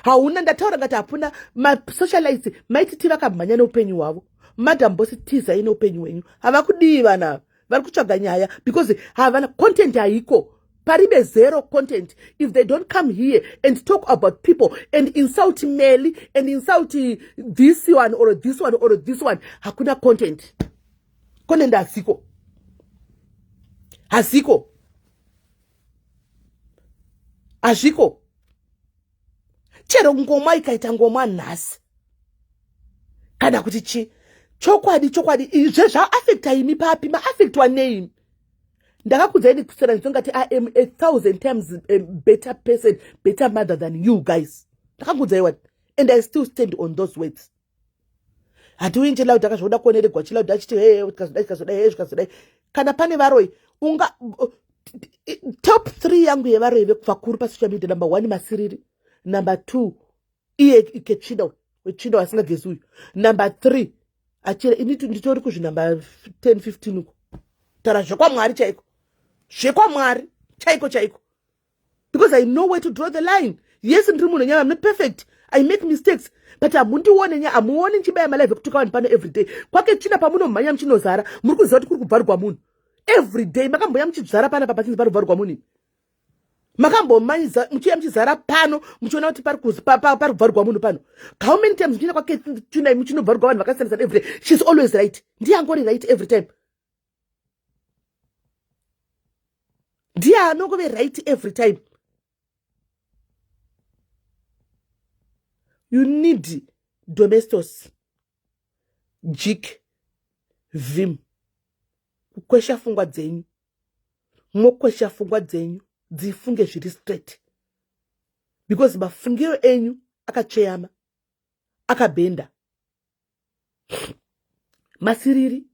Speaker 1: Hauna ndataura ngati hapuna masocialites maititi vakamhanya neupenyu hwavo. Madam boss tizai neupenyu hwenyu. Havakudii vana ava. Vari kutsvaga nyaya because havana content haiko. Paribe zero content if they don't come here and talk about people and insult Meli and insult this one or this one or this one. Hakuna content. Content haziko. Haziko. Hazviko. Chero ngoma ikaita ngoma nhasi. Kana kuti chi chokwadi chokwadi izve zvaafecta imi papi maafectwa nei? Ndakakudzai ndikusera ndizongati I am 1,000 times a better person, better mother than you guys. Ndakakudzai what? And I still stand on those words. Hatiuyi nje loud akazvoda kuoneregwa chiloud achiti hey tikazodai tikazodai hey zvikazodai. Kana pane varoi unga top 3 yangu yevaroi vekubva pa social media, number 1 Masiriri, number 2 iye Ketsvina wetsvina wasingagezi uyu, number 3 achira ini nditori kuzvinumber 10 15 uko. Tara zvekwamwari chaiko, zvekwamwari chaiko chaiko, because I know where to draw the line. Yes, ndiri munhu nyama, I'm not perfect, I make mistakes, but hamundione nya, hamuoni ndichibaya malive ekutuka vanhu pano everyday. Kwake tsvina pamunomhanya muchinozara, muri kuziva kuti kuri kubvarwa munhu everyday. Makamboya muchidzvara panapa pachinzi pari kubvarwa munhu. Makambomhanyiza muchiuya muchizara pano muchiona kuti pari kubvarwa munhu pano. How many times muchienda kwake tsvina muchinobvarwa vanhu vakasiyana-siyana everyday? She's always right. Ndiye angori right every time. Ndiye anongove right every time. You need domestos, jik, vim, kukwesha fungwa dzenyu. Mokwesha fungwa dzenyu dzifunge zviri straight, because mafungiro enyu akatsveyama, akabhenda. Masiriri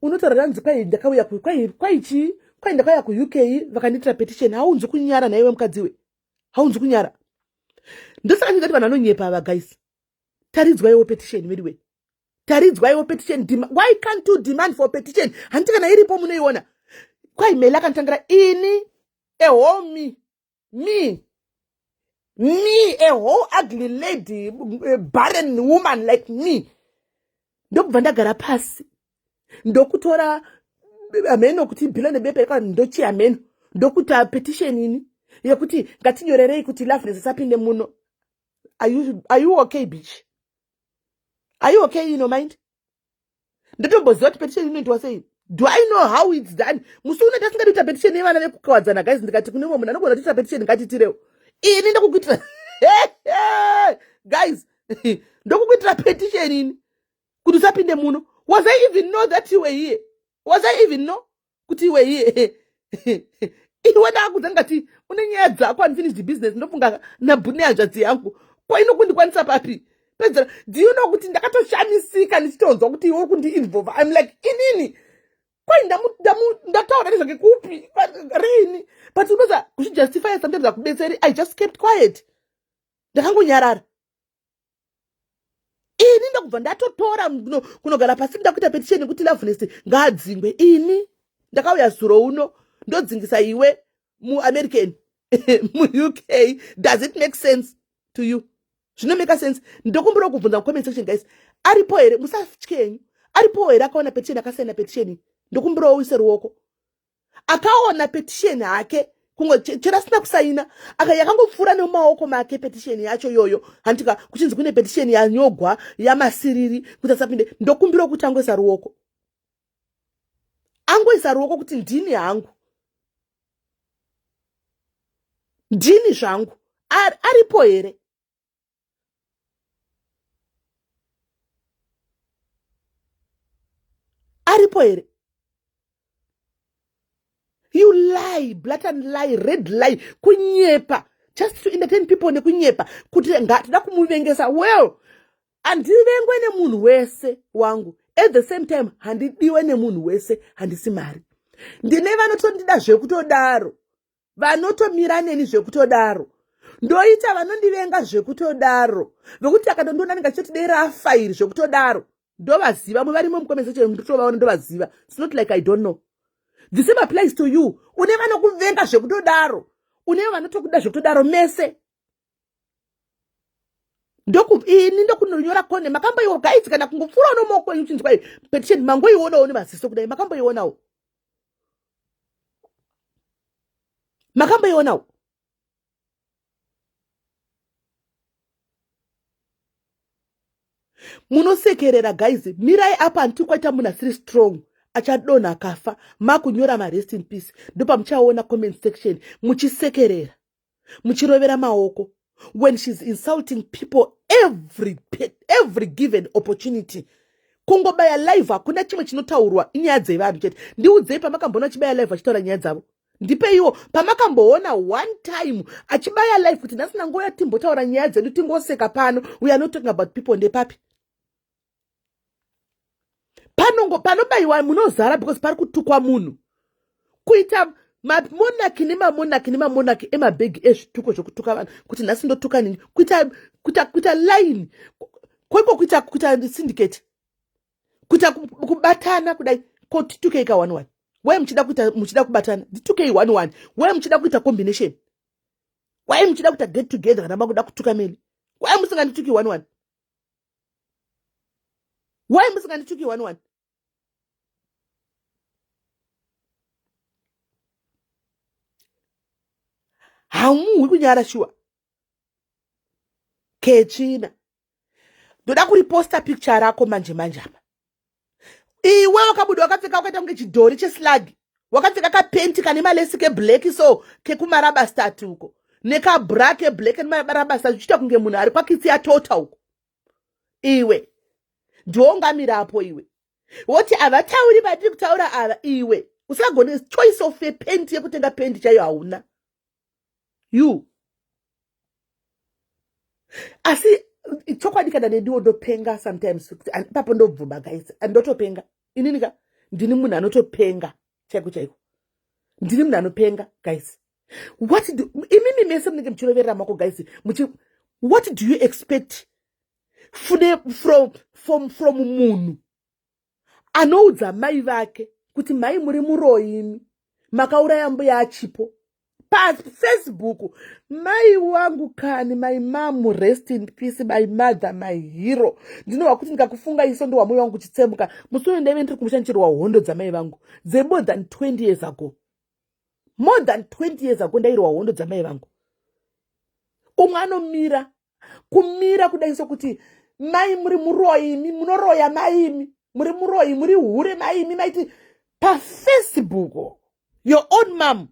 Speaker 1: unotaura ranzi kwai ndakauya kwai chii, kwai ndakauya kuUK vakandiitira petition. Haunzi kunyara naiwe mukadzi we, haunzi kunyara. Ndosaka ndingati vanhu vanonyepa ava guys. Taridzwaiwo petition anyway. Taridzwaiwo petition. Why can't you demand for petition? Handiti kana iripo munoiona. Kwai Meli akanditangira ini a whole me, me, me, a whole ugly lady, a barren woman like me. Ndokubva ndagara pasi ndokutora hameno kuti bhilo nebepa kana ndochi hameno ndokuta petition ini yekuti ngatinyorerei kuti Loveness asapinde muno. Are you okay, bitch? Are you okay in your mind? Ndotomboziva kuti petition inoitwa sei. Do I know how it's done? Musi uno tasingadi kuita petition yevana vekukawadzana guys, ndikati kune mumwe munhu anogona kuita petition ngatitirewo. Ini ndokukuitira guys, ndokukuitira petition ini kuti usapinde muno. Was I even know that you were here? Was I even know kuti you were here? Iwe ndakakudza ngati une nyaya dzako unfinished business, ndofunga nabhune hanzvadzi yangu. Ko inokundikwanisa papi? Pedzera, do you know kuti ndakatoshamisika ndichitonzwa kuti iwe uri kundiinvolve? I'm like, inini kwai ndataura nezvake kupi rini? But unoza kuzvijustify sometimes hakubetseri. I just kept quiet, ndakangonyarara. Ini ndokubva ndatotora kunogara pasi ndakuita petition yekuti Loveness ngaadzingwe. Ini ndakauya zuro uno ndodzingisa iwe muAmerican muUK. Does it make sense to you? Zvinomeka sense? Ndokumbira kubvunza mucomment section guys, aripo here? Musatye henyu. Aripo here akaona petition, akasaina petition? Ndokumbira uise ruoko akaona petition hake, kungo chero asina kusaina, yakangopfuura nemumaoko make petition yacho iyoyo. Handika kuchinzi kune petition yanyogwa yaMasiriri kuti asapinde. Ndokumbira kuti angoisa ruoko, angoisa ruoko kuti ndini hangu, ndini zvangu. Aripo here? Aripo here? You lie, blatant lie, red lie, kunyepa. Just to entertain people nekunyepa kuti ngatoda kumuvengesa. Well, handivengwe nemunhu wese wangu. At the same time handidiwe nemunhu wese, handisi mari. Ndine vanotondida zvekutodaro, vanotomira neni zvekutodaro, ndoita vanondivenga zvekutodaro, vekuti akatondiona anenge achitoti dei rafa iri zvekutodaro. Ndovaziva, vamwe varimo mucomment section, ndotovaona, ndovaziva. It's not like I don't know. The same applies to you. Une vanokuvenga zvekutodaro, une vanotokuda zvekutodaro, mese. Ini ndokunonyora kone makamboiwo guys, kana kungopfuura nomaoko enyu chinzwa petition, mangoionawo nemaziso kudai, makamboionawo, makamboionawo. Munosekerera guys, mirai apa, handiti kwaita munhu asiri strong achadonha akafa, makunyora marest in peace. Ndopamuchaona comment section muchisekerera, muchirovera maoko when she's insulting people every given opportunity. Kungobaya live, hakuna chimwe chinotaurwa, inyaya dzevanhu chete. Ndiudzei pamakamboona achibaya live achitaura nyaya dzavo. Ndipeiwo pamakamboona one time achibaya live kuti nhasi nangoya timbotaura nyaya dzedu, tingoseka pano. We are not talking about people. Ndepapi panongo panobayiwa munozara because pari kutukwa munhu. Kuita mamonaki nemamonaki nemamonaki emabhegi ezvituko zvekutuka vanhu kuti nhasi ndotuka nini, kuita kuita kuita line kweko, kuita syndicate, kuita kubatana kudai. Ko titukei ka one one. Why muchida kuita, muchida kubatana? Nditukei one one. Why muchida kuita combination? Why muchida kuita get together kana makuda kutuka meni? Why musingandituki one one? Why musingandituki one one? Hamuhwi kunyara shuwa ketsvina. Ndoda kuriposta picture rako manje manje apa. Iwe wakabuda wakapfeka, wakaita kunge chidhori cheslag, wakapfeka kapenti kane malesi keblack, so kekumarabastati uko, nekabra keblack nemarabastati, uchiita kunge munhu ari kwakitsi yatota uko. Iwe ndiwo ungamirapo iwe woti havatauri vatiri kutaura ava, iwe usingagone choice of penti yekutenga, pendi chaiyo hauna you. Asi chokwadi kana nediwo ndopenga sometimes ipapo, ndobvuma guys, ndotopenga inini ka. Ndini munhu anotopenga chaiko chaiko, ndini munhu anopenga guys. What do imimi mese munenge muchiroverera mako guys muchi, what do you expect fune from munhu anoudza mai vake kuti mai muri muroyi, imi makauraya mbuya achipo, paFacebook? Mai wangu kani, my mom, rest in peace, my mother, my hero. Ndinohwa kuti ndikakufunga iso ndohwa mwoyo wangu uchitsemuka. Musi uyo ndaive ndiri kumusha ndichirwa hondo dzamai vangu dzemore than 20 years ago. More than 20 years ago ndairwa hondo dzamai vangu. Umwe anomira kumira kudai sokuti mai muri muroyi, imi munoroya, mai imi muri muroyi, muri hure, mai imi maiti paFacebook. Your own mom,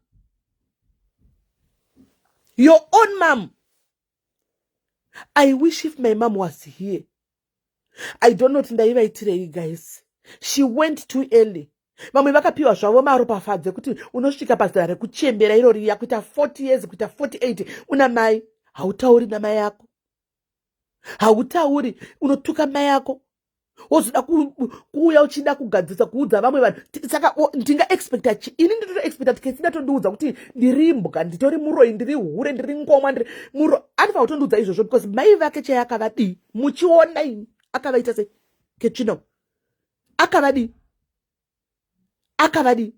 Speaker 1: your own mom. I wish if my mom was here. I don't know kuti ndaivaitirei guys. She went too early. Vamwe vakapiwa zvavo maropafadzo ekuti unosvika pazera rekuchembera iro riya, kuita 40 years, kuita 48, una mai, hautauri namai yako, hautauri, unotuka mai yako, wozoda kuuya uchida kugadzisa kuudza vamwe vanhu. Saka ndingaexpecta chi ini? Ndinotoexpecta kuti Kesina tondiudza kuti ndiri imbwa, nditori muroyi, ndiri hure, ndiri ngomwa, ndiri muro. Anofanira kutondiudza izvozvo because mai vake chai akavadii? Muchiona ini akavaita sei? Ketsvino akavadii? Akavadii?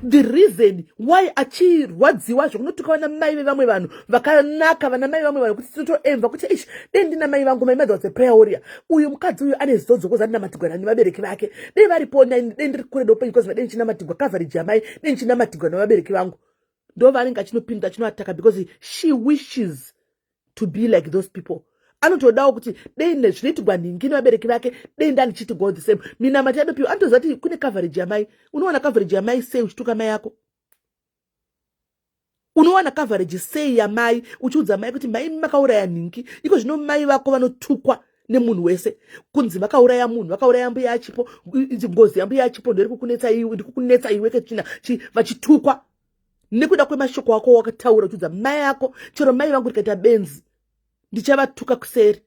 Speaker 1: The reason why achirwadziwa zvekunotuka vana mai vevamwe vanhu vakanaka, vana mai vamwe vanhu kuti tinotoemva kuti ish, dei ndina mai vangu. My mother was a prayer warrior. Uyu mukadzi uyu ane zodzo kozi andinamatigwa nani vabereki vake. Dei varipo, dei ndiri kure neupenyu, kozi dei ndichinamatigwa coverage yamai, dei ndichinamatigwa nevabereki vangu. Ndo vaanenge achinopinda achinoataka because she wishes to be like those people. Anotodawo kuti dei zvinoitigwa nhingi nevabereki vake, dei ndandichiitigwawo the same. Minamati yadopiwa, anotoziva kuti kune coverage yamai. Unowana coverage yamai sei uchituka mai yako? Unowana coverage sei yamai uchiudza mai kuti mai makauraya nhingi? Iko zvino mai vako vanotukwa nemunhu wese kunzi vakauraya munhu, vakauraya mbuya achipo. Ngozi yambuya achipo ndoiri kukunetsa iwe, ndikukunetsa iwe ketsvina. Vachitukwa. Nekuda kwemashoko ako wakataura uchiudza mai ako, chero mai vangu rikaita benzi, ndichavatuka kuseri,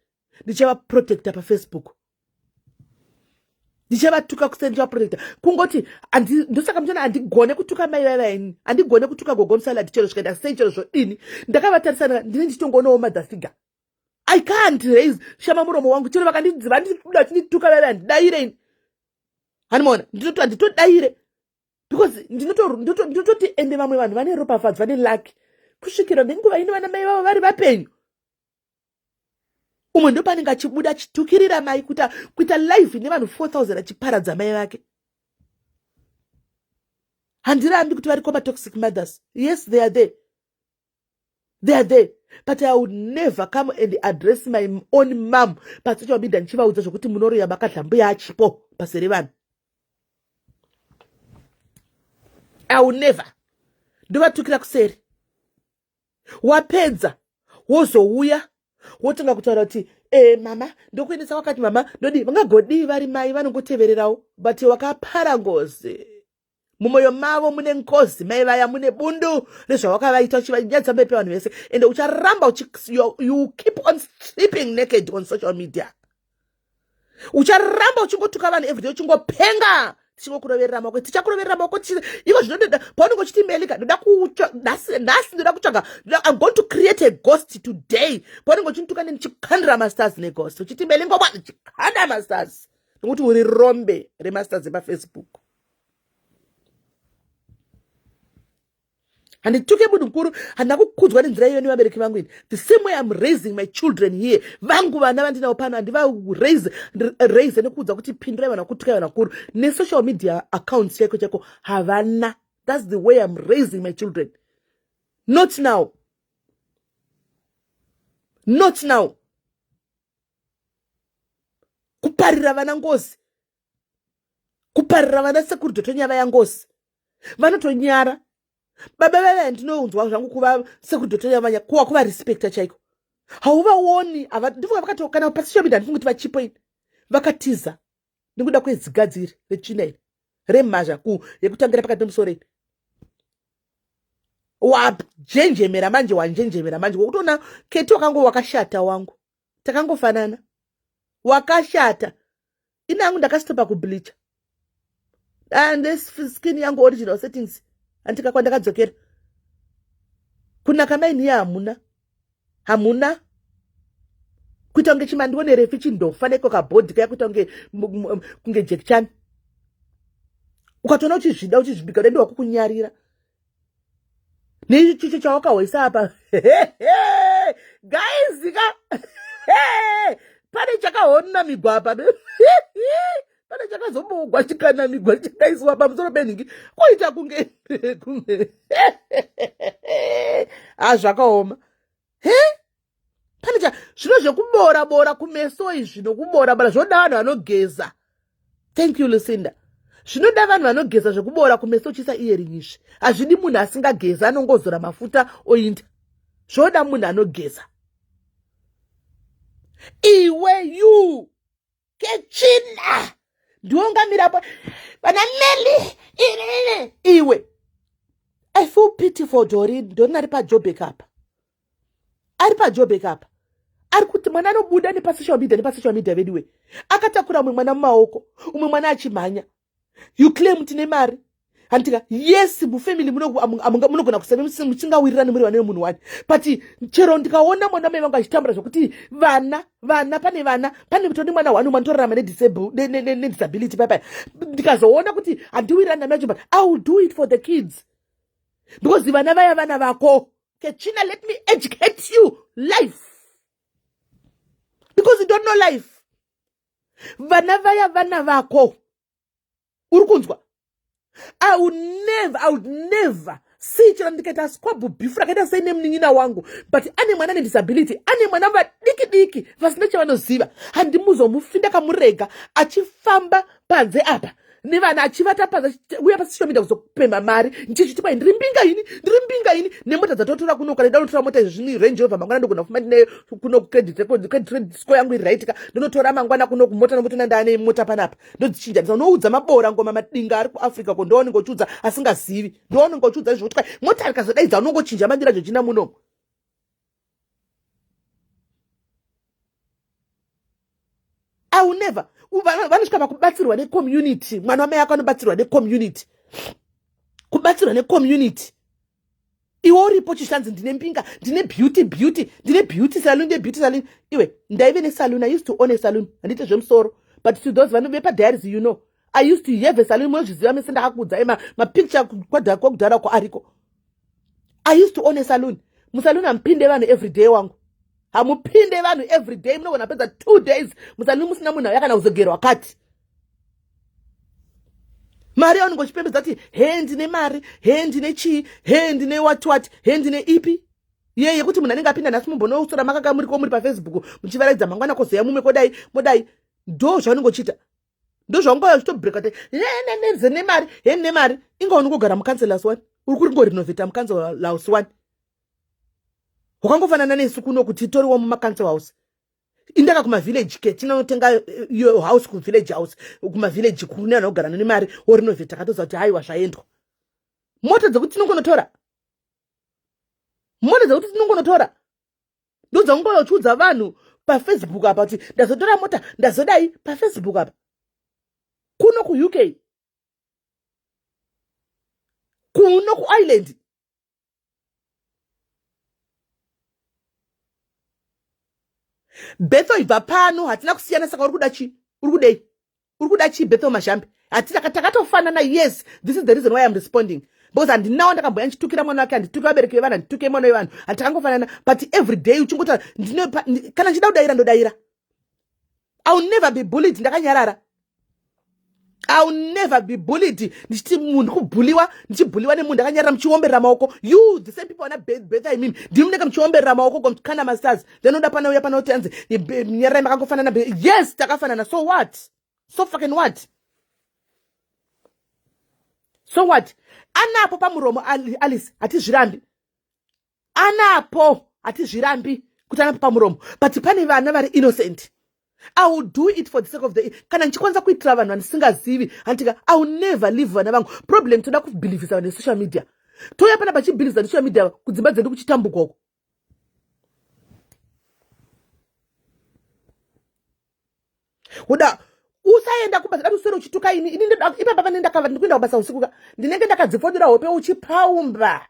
Speaker 1: ndichavaprotecta paFacebook, ndichavatuka kuseri, ndichavaprotecta. Kungoti ndosaka muchiona handigone kutuka mai vaivaini, handigone kutuka gogo musaladi, chero zvikaita sei, chero zvodini. Ndakavatarisana, ndine ndichitongoonawo mother figure. I can't raise shama muromo wangu, chero vakandidziva ndikuda vachindituka vaiva, handidaire ini. Handimaona, handitodaire because ndinototi ende vamwe vanhu vane ropafadzo, vane lucky kusvikira nenguva ino vana mai vavo vari vapenyu. Umwe ndopanenge achibuda achitukirira mai, kuita live nevanhu 4000 achiparadza mai vake. Handirambi kuti variko matoxic mothers. Yes, they are there, they are there, but I would never come and address my own mom pasocial media ndichivaudza zvokuti munoroya, makadla mbuya achipo pasere vanhu. I will never. Ndovatukira kuseri. Wapedza wozouya wotanga kutaura kuti mama ndokuendesa wakati, mama ndodii. Vangagodii vari mai, vanongotevererawo, but wakapara ngozi mumwoyo mavo. Mune ngozi mai vaya, mune bundu rezvawakavaita uchivanyadzisa mberi pevanhu vese, ende ucharamba, you keep on sleeping naked on social media. Ucharamba uchingotuka vanhu everyday, uchingopenga, tichingokuroverera maoko, tichakuroverera maoko. Iko zvino paunenge uchiti melika, ndoda nhasi ndoda kutsvaga, I'm going to create a ghost today. Paunenge uchindituka, ndichikandira mastars neghost, uchiti melingobwa, ndichikanda mastars, nokuti uri rombe remastars epaFacebook. Handituke munhu mukuru. Handina kukudzwa nenzira iyo nevabereki vangu ini. The same way I'm raising my children here, vangu vana vandinavo pano, handivaraise raise nekuudza kuti pindurai vanhu vakutukai vanhu vakuru nesocial media accounts chaiko chaiko havana. That's the way I'm raising my children. Not now, not now. Kuparira vana ngozi, kuparira vana sekuru dhotonyava yangozi, vanotonyara baba vava. Ndinonzwa zvangu kuva sekuru dhotonyava, kuwa kuvarespekta chaiko. Hauvaoni, ndifunga vakato kana pasocial media, handifungi kuti vachipo ini. Vakatiza nekuda kwezigadziri retsvina iri remhazha yekutangira pakati pemusoro iri. Wajenjemera manje, wanjenjemera manje, wokutoona keti wakango wakashata. Wangu takangofanana, wakashata. Ini hangu ndakastopa kubleacha and skin yangu original settings, handika kwandakadzokera kunaka mainiye. Hamuna, hamuna kuita kunge chimandionerefi chindofa neko kabhodhi kaya, kuita kunge Jackie Chan. Ukatoona uchizvida, uchizvibika, udaindi wakukunyarira neichicho chawakahoisa apa. Guys ka, pane chakahonamigwa apa, pane chakazobogwa chikanamigwa, chikaiswa pamusoro penhingi, kuita kunge hazvakaoma. He, pane cha zvino zvekubora bora kumeso izvi, nokubora bora zvoda vanhu vanogeza. Thank you, Lucinda. Zvinoda vanhu vanogeza. Zvekubora kumeso uchiisa earring izvi hazvidi munhu asingageza, anongozora mafuta oinda. Zvoda munhu anogeza. Iwe you kechina ndiwongamirapo vana Meli iwe. I feel pity for Dorin. Dorin ari paJobek apa, ari paJobek apa, ari kuti mwana anobuda nepasocial media, nepasocial media vediwe, akatakura umwe mwana mumaoko, umwe mwana achimhanya. You claim tine mari, handitika? Yes, mufamily munogona kusave muchingawirirani muri vana vemunhu wani, but chero ndikaona mwana mai vangu achitambura zvokuti vana pane vana, pane kutoni mwana one umwe anotorarama nedisability paipai, ndikazoona kuti handiwirirani namacho, but I will do it for the kids because vana vaya vana vako. Kechina, let me educate you life because you don't know life. Vana vaya vana vako, uri kunzwa? I would never, I would never see, chero ndikaita squabble, beef rakaita sei nemunin'ina wangu, but ane mwana nedisability, ane mwana vadiki diki vasina chavanoziva, handimuzomufi ndakamurega achifamba panze apa. Nevana achivata paza uya pasocial media kuzopemha mari ndichiti kwai ndiri mbinga ini, ndiri mbinga ini, nemota dzatotora kuno. Kana ndanotora mota izvi zvini Range Rover mangwana, ndogona kufamba ndinayo kuno. Credit score yangu iri right ka, ndonotora mangwana kuno kumota, nokuti ndaane mota panapa, ndodzichinjanisa. Unoudza mabora ngoma madinga ari kuAfrica ko, ndoonenge uchiudza asingazivi, ndoonenge uchiudza izvo kuti kwai mota rikazodaidza unongochinja mandira Georgina munomu. I will never. Vanosvika pakubatsirwa necommunity. Mwana wamai ako anobatsirwa necommunity, kubatsirwa necommunity. Iwe uripo chishanzi ndine mbinga, ndine beauty beauty, ndine beauty salon, ndine beauty salon. Iwe, ndaive nesaloon. I used to own a saloon. Handiite zvemusoro, but to those vanhu vepadiaries, you know I used to have a saloon. Munozviziva mese, ndakakuudzai mapicture kwakudhara ko ariko. I used to own a saloon. Musaloon hamupinde vanhu every day wangu, hamupinde vanhu every day. Munogona pedza 2 days musaloon musina munhu auya kana kuzogerwa kati. Mari yaunenge uchipembedza kuti he ndine mari, he ndine chii, he ndine what what, he ndine ipi ye yekuti munhu anenge apinda nhasi, mumbonosora makanga muriko muri paFacebook muchivaraidza, mangwana kozoya mumwe kodai modai. Ndo zvaunenge uchiita, ndo zvaungauya uchitobreaka ti nenenze nemari, he nemari. Inga unongogara mucouncil house one, uri kuringorenovheta mucouncil house one. Wakangofanana nesu kuno kuti toriwo mumacouncil house. Indaka kumavillage ke tinotenga iyo house kuvillage house, kumavillage kune vanhu vagara nemari, worenovheta, akatoziva kuti haiwa zvaendwa. Mota dzekuti tinongonotora, mota dzekuti tinongonotora, ndodzaungauya uchiudza vanhu paFacebook apa kuti ndazotora mota, ndazodai paFacebook apa. Kuno kuUK, kuno kuIreland. Betho, ibva pano. Hatina kusiyana, saka uri kuda chii? Uri kudei? Uri kuda chii, Betho Mazhambi? Hatina, takatofanana. Yes, this is the reason why I'm responding, because handinawo ndakamboya ndichitukira mwana wake, handituke vabereki vevanhu, handituke mwana wevanhu, hatakangofanana. But every day uchingotaura, kana ndichida kudayira ndodayira. I will never be bullied ndakanyarara. I will never be bullied ndichiti munhu kubhuliwa, ndichibhuliwa nemunhu ndakanyarara, muchiomberera maoko. You, the same people, ana Betha imimi, ndimi munenge muchiomberera maoko komukana masters. Then oda panauya panoti anzi nyararai, makangofanana. Yes, takafanana. So what? So fucking what? So what? Anapo pamuromo Alice, hatizvirambi. Anapo, hatizvirambi kuti anapo pamuromo, but pane vana vari innocent. I will do it for the sake of the, kana ndichikwanisa kuitira vanhu vandisingazivi, handitika I will never leave vana vangu. Problem, toda kubhilivhisa vanhu nesocial media. Touya pana pachibhilivhisa nesocial media, kudzimba dzedu kuchitambukwa uko. Uda usaenda kubasa, dati uswere uchituka ini. Ini ipapa pane ndakava ndikuenda kubasa usiku ka, ndinenge ndakadzifodera hope, uchipaumba,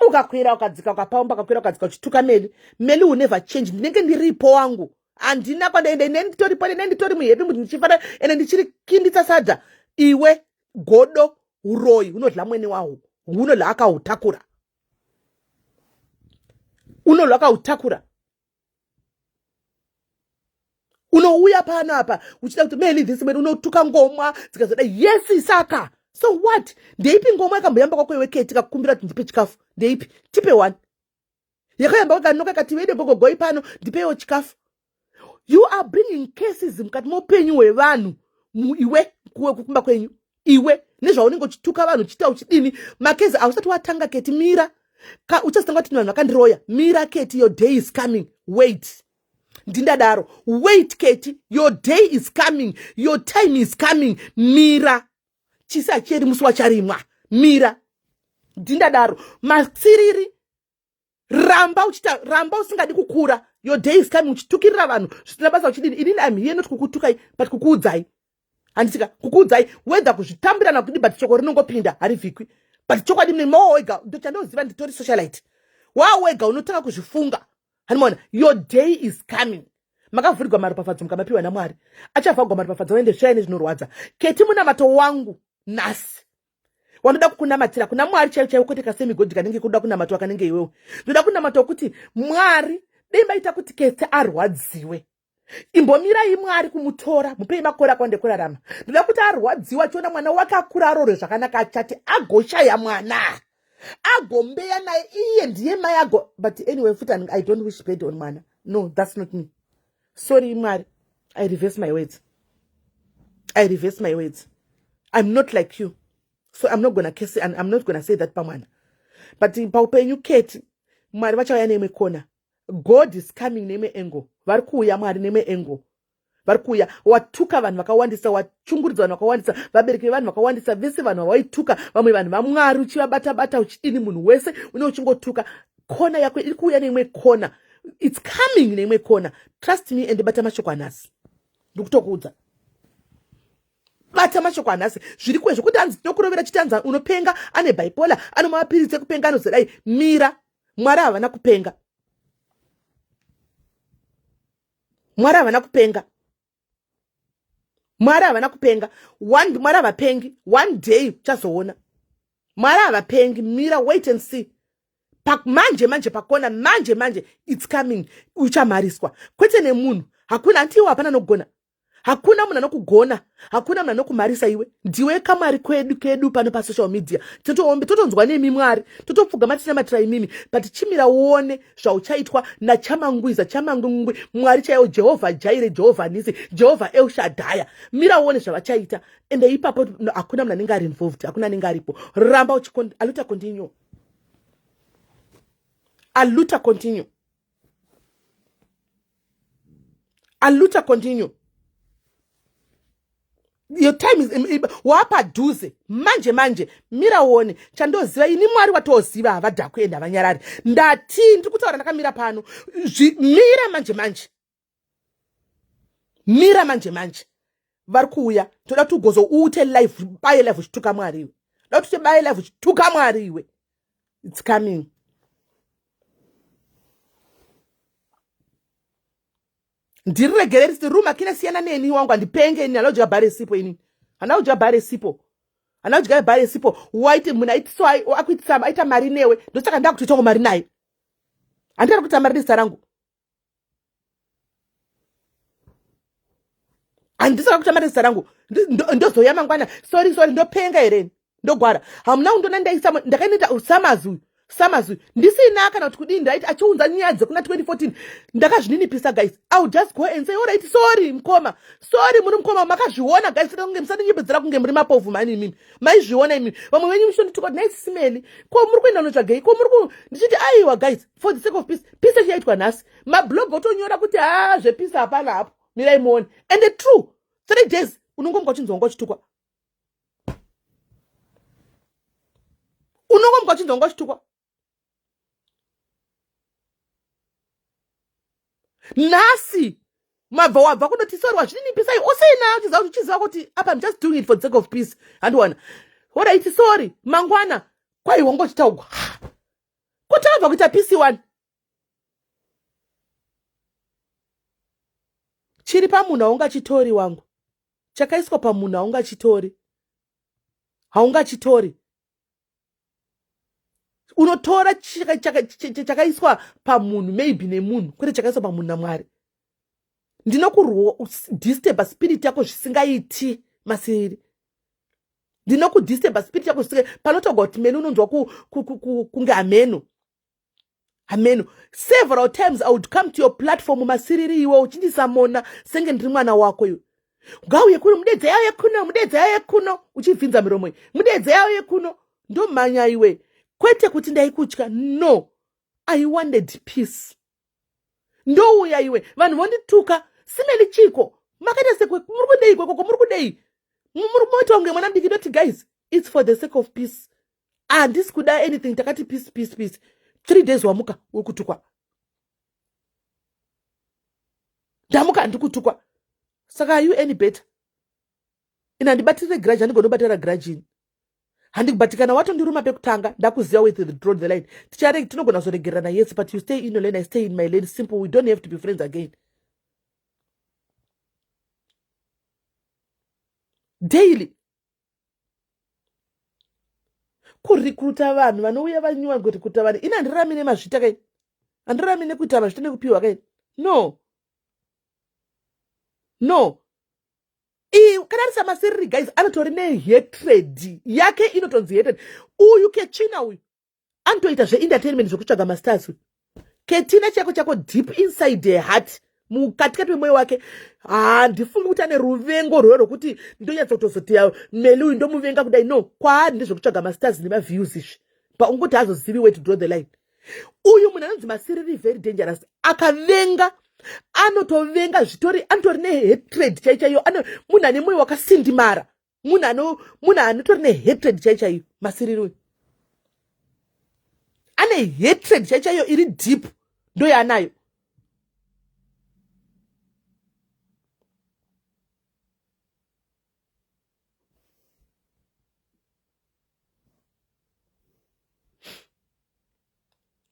Speaker 1: ukakwira ukadzika, ukapaumba, ukakwira ukadzika, uchituka Meli. Meli will never change. Ndinenge ndiripo wangu, handina kwandaenda. Ine nditoripo, ine nditori muhappy mood, ndichifara, ende ndichiri kinditsa sadza. Iwe, godo, uroyi hunodla mwene wahwo, hunodla akahutakura, unodla akautakura. Unouya pano apa uchida kuti Meli this, Meli, unotuka ngomwa dzikazoda. Yes, saka so what? Ndeipi ngomwa yakamboyamba kwako iwe Keti kakukumbira kuti ndipe chikafu? Ndeipi? Tipe one yakayamba kanoka kati vede gogogoi pano, ndipeiwo chikafu. You are bringing cases mukati moupenyu hwevanhu iwe kukumba kwenyu, iwe nezvaunenge uchituka vanhu, uchiita uchidini. Makezi ausati watanga, Keti, mira. Uchazotanga kuti vanhu vakandiroya. Mira Keti, your day is coming. Wait, ndindadaro. Wait Keti, your day is coming, your time is coming. Mira, chisi hachieri musi wacharimwa. Mira, ndindadaro. Matsiriri, ramba uchita, ramba usingadi kukura. Your day is coming. Uchitukirira vanhu zvisina basa, uchidini. Inini am here not kukutukai, but kukuudzai, handisika kukuudzai whether kuzvitambirana kudi, but shoko rinongopinda, harivhikwi. But chokwadi mune mawo wega, ndochandoziva, nditori socialite wawo wega, unotanga kuzvifunga. Hanimona, your day is coming. Makavhurigwa maropafadzo, mukamapiwa naMwari, achavhagwa maropafadzo aende svai nezvinorwadza. Keti, munamato wangu nhasi wanoda kukunamatira kuna Mwari chaivo chaivo, kwete kasemigodhi kanenge kuda kunamatwa kanenge iwewe. Ndoda kunamatwa kuti Mwari dei maita kuti Keti arwadziwe. Imbomirai Mwari kumutora, mupei makore akawanda ekurarama. Ndoda kuti arwadziwe achiona mwana wake akura, arorwe zvakanaka, achati agoshaya mwana, agombeya naye iye ndiye mai ago. But anyway, futi I don't wish bad on mwana. No, that's not me. Sorry Mwari, I reverse my words, I reverse my words. I'm not like you, so I'm not gonna curse and I'm not gonna say that pamwana, but paupenyu Keti, Mwari vachauya neimwe kona. God is coming neimwe angle. Vari kuuya Mwari neimwe angle, vari kuuya. Watuka vanhu vakawandisa, wachunguridza vanhu vakawandisa, vabereki vevanhu vakawandisa, vese vanhu vavaituka, vamwe vanhu vaMwari uchivabata-bata uchidini, munhu wese une uchingotuka. Kona yako iri kuuya neimwe kona. It's coming neimwe kona, trust me. And bata mashoko anhasi, ndikutokuudza, bata mashoko anhasi. Zviri kuwe zvekuti hanzi tinokurovera chiti hanzi unopenga, ane bipolar, anomwa mapiritsi ekupenga, anozodai. Mira, Mwari havana kupenga, Mwari havana kupenga, Mwari havana kupenga. Mwari havapengi. One day uchazoona Mwari havapengi. Mira, wait and see. Manje manje pakona, manje manje, it's coming. Uchamhariswa kwete nemunhu. Hakuna, hantiiwo hapana nokugona, hakuna munhu anokugona, hakuna munhu anokumharisa iwe. Ndiwe kamwari kwedu kedu pano pasocial media. Totoombe totonzwa nemi Mwari, totopfugama tichinamatira imimi, but chimira uone zvauchaitwa nachamangwiza, chamangwingwi, Mwari chaiwo, Jehovha Jaire, Jehovha Nisi, Jehovha Elshadhaya. Mira uone zvavachaita. Ende ipapo hakuna munhu anenge ari involved, hakuna anenge aripo. Ramba aluta, continue, aluta, continue, aluta, continue. Your time is wapadhuze manje manje. Mira uone. Chandoziva ini, Mwari watoziva havadhakwi ende havanyarari. Ndati ndiri kutaura ndakamira pano. Mira manje manje, mira manje manje, vari kuuya. Toda kuti ugozo uite live, baye live uchituka Mwari iwe. Da kuti baye live uchituka Mwari iwe. It's coming. Ndiriregereri ruma kine siyana neni wangu, handipenge ini. Handina kudya bhari sipo inini, handina kudya bhari sipo, handina kudya bhari sipo. Waiti munhu aitiswa akuitisa aita mari newe, ndosaka ndakutoitawo mari naye. Handina kuita mari nezita rangu, handisaka kuita mari nezita rangu. Ndozouya mangwana, sorry, sorry. Ndopenga here? Ndogwara? Hamuna kundona ndaisa ndakainoita samazi uyu, samazi uyu, ndisina kana kuti kudii. Ndaiti achiunza nyaya dzekuna 2014, ndakazvininipisa guys. I will just go and say, "Alright, sorry mukoma, sorry, muri mukoma." Makazviona guys, kunge musandinyepedzera kunge muri mapofu mani. Imimi maizviona imimi, vamwe venyu muchitondituka kuti, "Nice simeli, ko muri kuenda unotsvagei? Ko muri ku?" Ndichiti, "Aiwa guys, for the sake of peace." Peace yachiyaitwa nhasi, mablog otonyora kuti ha, zvepeace hapana hapo, mirai muone. And the true 3 days unongomuka uchinzi wanga uchitukwa, unongomuka uchinzi wanga uchitukwa. Nhasi mabva wabva kundoti sorry, wazvininipisai usina uchiziva kuti, uchiziva kuti apa I'm just doing it for the sake of peace. Handiwana, alright, sorry. Mangwana kwai wanga uchitaugwa kuti abva kuita peace one. Chiri pamunhu haungachitori wangu, chakaiswa pamunhu haungachitori, haungachitori. Unotora chakaiswa pamunhu maybe nemunhu, kwete chakaiswa pamunhu naMwari. Ndinokudisturba spirit yako zvisingaiti masiri, ndinokudisturba spirit yako zvisingai. Panotaurwa kuti mene unonzwa kunge hameno hameno. Several times I would come to your platform masiriri, iwe uchindisamona senge ndiri mwana wako iwe. "Ngauye kuno, mudedze yauye kuno, mudedze yauye kuno," uchibvinza miromo iyi, "Mudedze yauye kuno." Ndomhanya iwe, kwete kuti ndaikutya, no, I wanted peace. Ndouya iwe, vanhu vondituka, "Simeli chiko makaita sekwe, muri kudei kwekoko, muri kudei, muri moita kunge mwana mudiki." Ndoti, "Guys, it's for the sake of peace, handisi kuda anything." Takati peace, peace, peace. 3 days wamuka uri kutukwa, ndamuka handi kutukwa. Saka are you any better? Ine handibatirire grudge, handigonobatira grudge ini handikubatikana. Watondiruma pekutanga, ndakuziva with the draw the line. Tichare tinogona kuzoregererana, yes, but you stay in your lane, I stay in my lane, simple. We don't have to be friends again. Daily kurecruita vanhu vanouya vanyuwa kurecruita vanhu. Ini handirarami nemazvita kai, handirarami nekuita mazvita nekupiwa kai. No, no. Kanarisa masiriri guys, anotori nehatred yake, inotonzi hatred. Uyu kechina uyu anotoita zveentertainment, zvekutsvaga mastars. Uyu ketina chako chako, deep inside her heart, Mukatikati memwoyo wake handifungi kuti ane ruvengo rwuyo rwekuti ndonyatsa kutozoti Meli uyu ndomuvenga kudai. No, kwaari ndezvekutsvaga mastars nemaviews izvi, paungoti hazozivi where to draw the line. Uyu munhu anonzi Masiriri, very dangerous. Akavenga anotovenga zvitori, anotori nehatred chai chaiyo. Munhu ane mwoyo wakasindimara, munhu anotori nehatred chai chaiyo. Masiriri uyu ane hatred chai chaiyo iri deep, ndoyaanayo.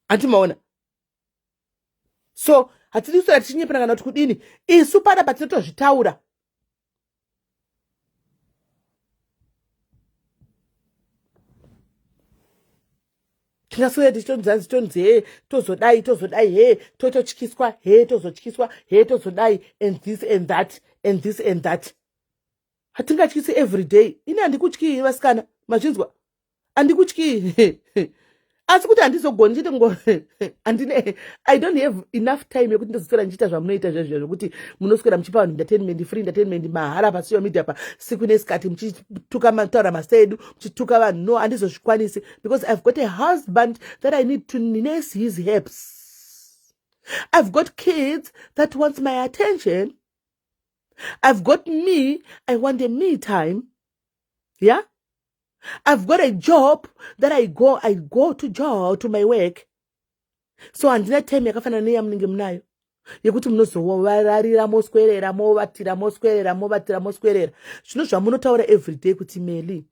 Speaker 1: Hanti maona? So hatidi kuswera tichinyepera kana kuti kudini. Isu pana patinotozvitaura, tingaswera tichitonzanzi tonzi he, tozodai, tozodai, he, tototyiswa, he, tozotyiswa, he, tozodai, and this and that and this and that. Hatingatyisi every day. Ini handikutyii, vasikana, mazvinzwa? Handikutyii, asi kuti handizogoni chete ngo handine, I don't have enough time yekuti ndozoswera ndichiita zvamunoita zvezvo, zvokuti munoswera muchipa vanhu entertainment, free entertainment, mahara pasocial media pa siku nesikati, muchituka, mataura mazita edu, muchituka vanhu. No, handizozvikwanisi because I've got a husband that I need to nurse his hips. I've got kids that wants my attention. I've got me, I want a me time. Yeah, I've got a job that I go to job, to my work. So handina time yakafanana neyamunenge munayo yekuti munozovararira, moswerera, movatira, moswerera, movatira, moswerera. Zvino zvamunotaura everyday kuti Meli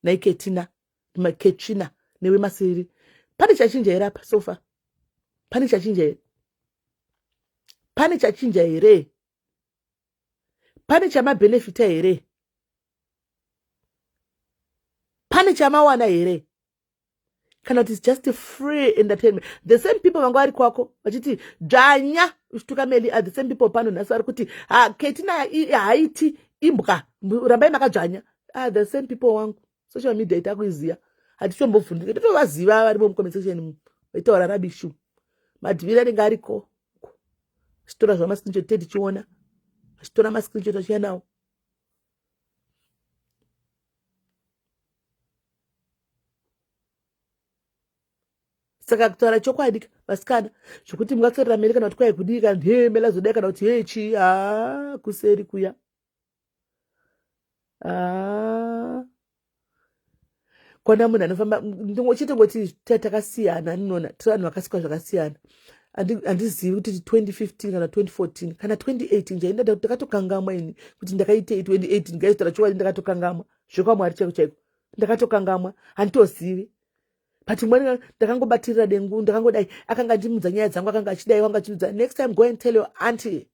Speaker 1: naiketina kechina newe Masiriri, pane chachinja here apa? So far pane chachinja here? Pane chachinja here? Pane chamabhenefita here? Pane chamawana here? Kana kuti it's just free entertainment? The same people vanga vari kwako vachiti dzvanya uchituka Meli are the same people pano nhasi vari kuti ha, Ketina haiti imbwa, rambai makadzvanya. Ah, the same people wangu. Social media itakuiziya, hatitombovhundike, totovaziva varimo mucomment section vaitaura rubbish. Madhiviri anenge ariko achitora zvamascreenshot, te tichiona achitora mascreenshot achiya nawo. Saka kutaura chokwadi, vasikana, zvokuti mungatsorera Meli kana kuti kwai kudii, kana kuti he, Meli azodai, kana kuti he chii, ha, kuseri kuya ha kwana munhu anofamba chitongoti takasiyana. Ndinoona tiri vanhu vakasikwa zvakasiyana. Handizivi kuti 2015 kana 2014 kana 2018 chainda, ndakatokangamwa ini kuti ndakaitei 2018. Guys, taura chokwadi, ndakatokangamwa zvekwamwari chaiko chaiko, ndakatokangamwa, handitozivi. But mwani ndakangobatirira dengu, ndakangodai akanga andimudza nyaya dzangu, akanga achidai, wanga achimudza. Next time go and tell your auntie.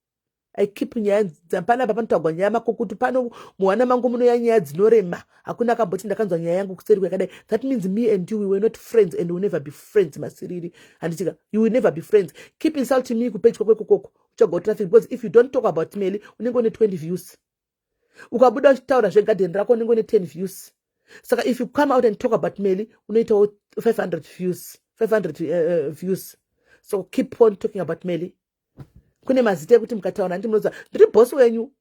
Speaker 1: I keep nyaya panapa, panotaurwa nyaya makukutu pano. Muhana mangu munoya nyaya dzinorema. Hakuna akamboti ndakanzwa nyaya yangu kuseri kwakadai. That means me and you, we were not friends and will never be friends. Masiriri, handitika? You will never be friends. Keep insulting me kupage kwako ikokoko, uchago traffic, because if you don't talk about Meli, unenge une 20 views. Ukabuda uchitaura zvegadheni rako, unenge une 10 views. Saka if you come out and talk about Meli, unoitawo 500 views, 500 views. So keep on talking about Meli. Kune mazita ekuti mukataura, nditi munoziva ndiri bhosi wenyu.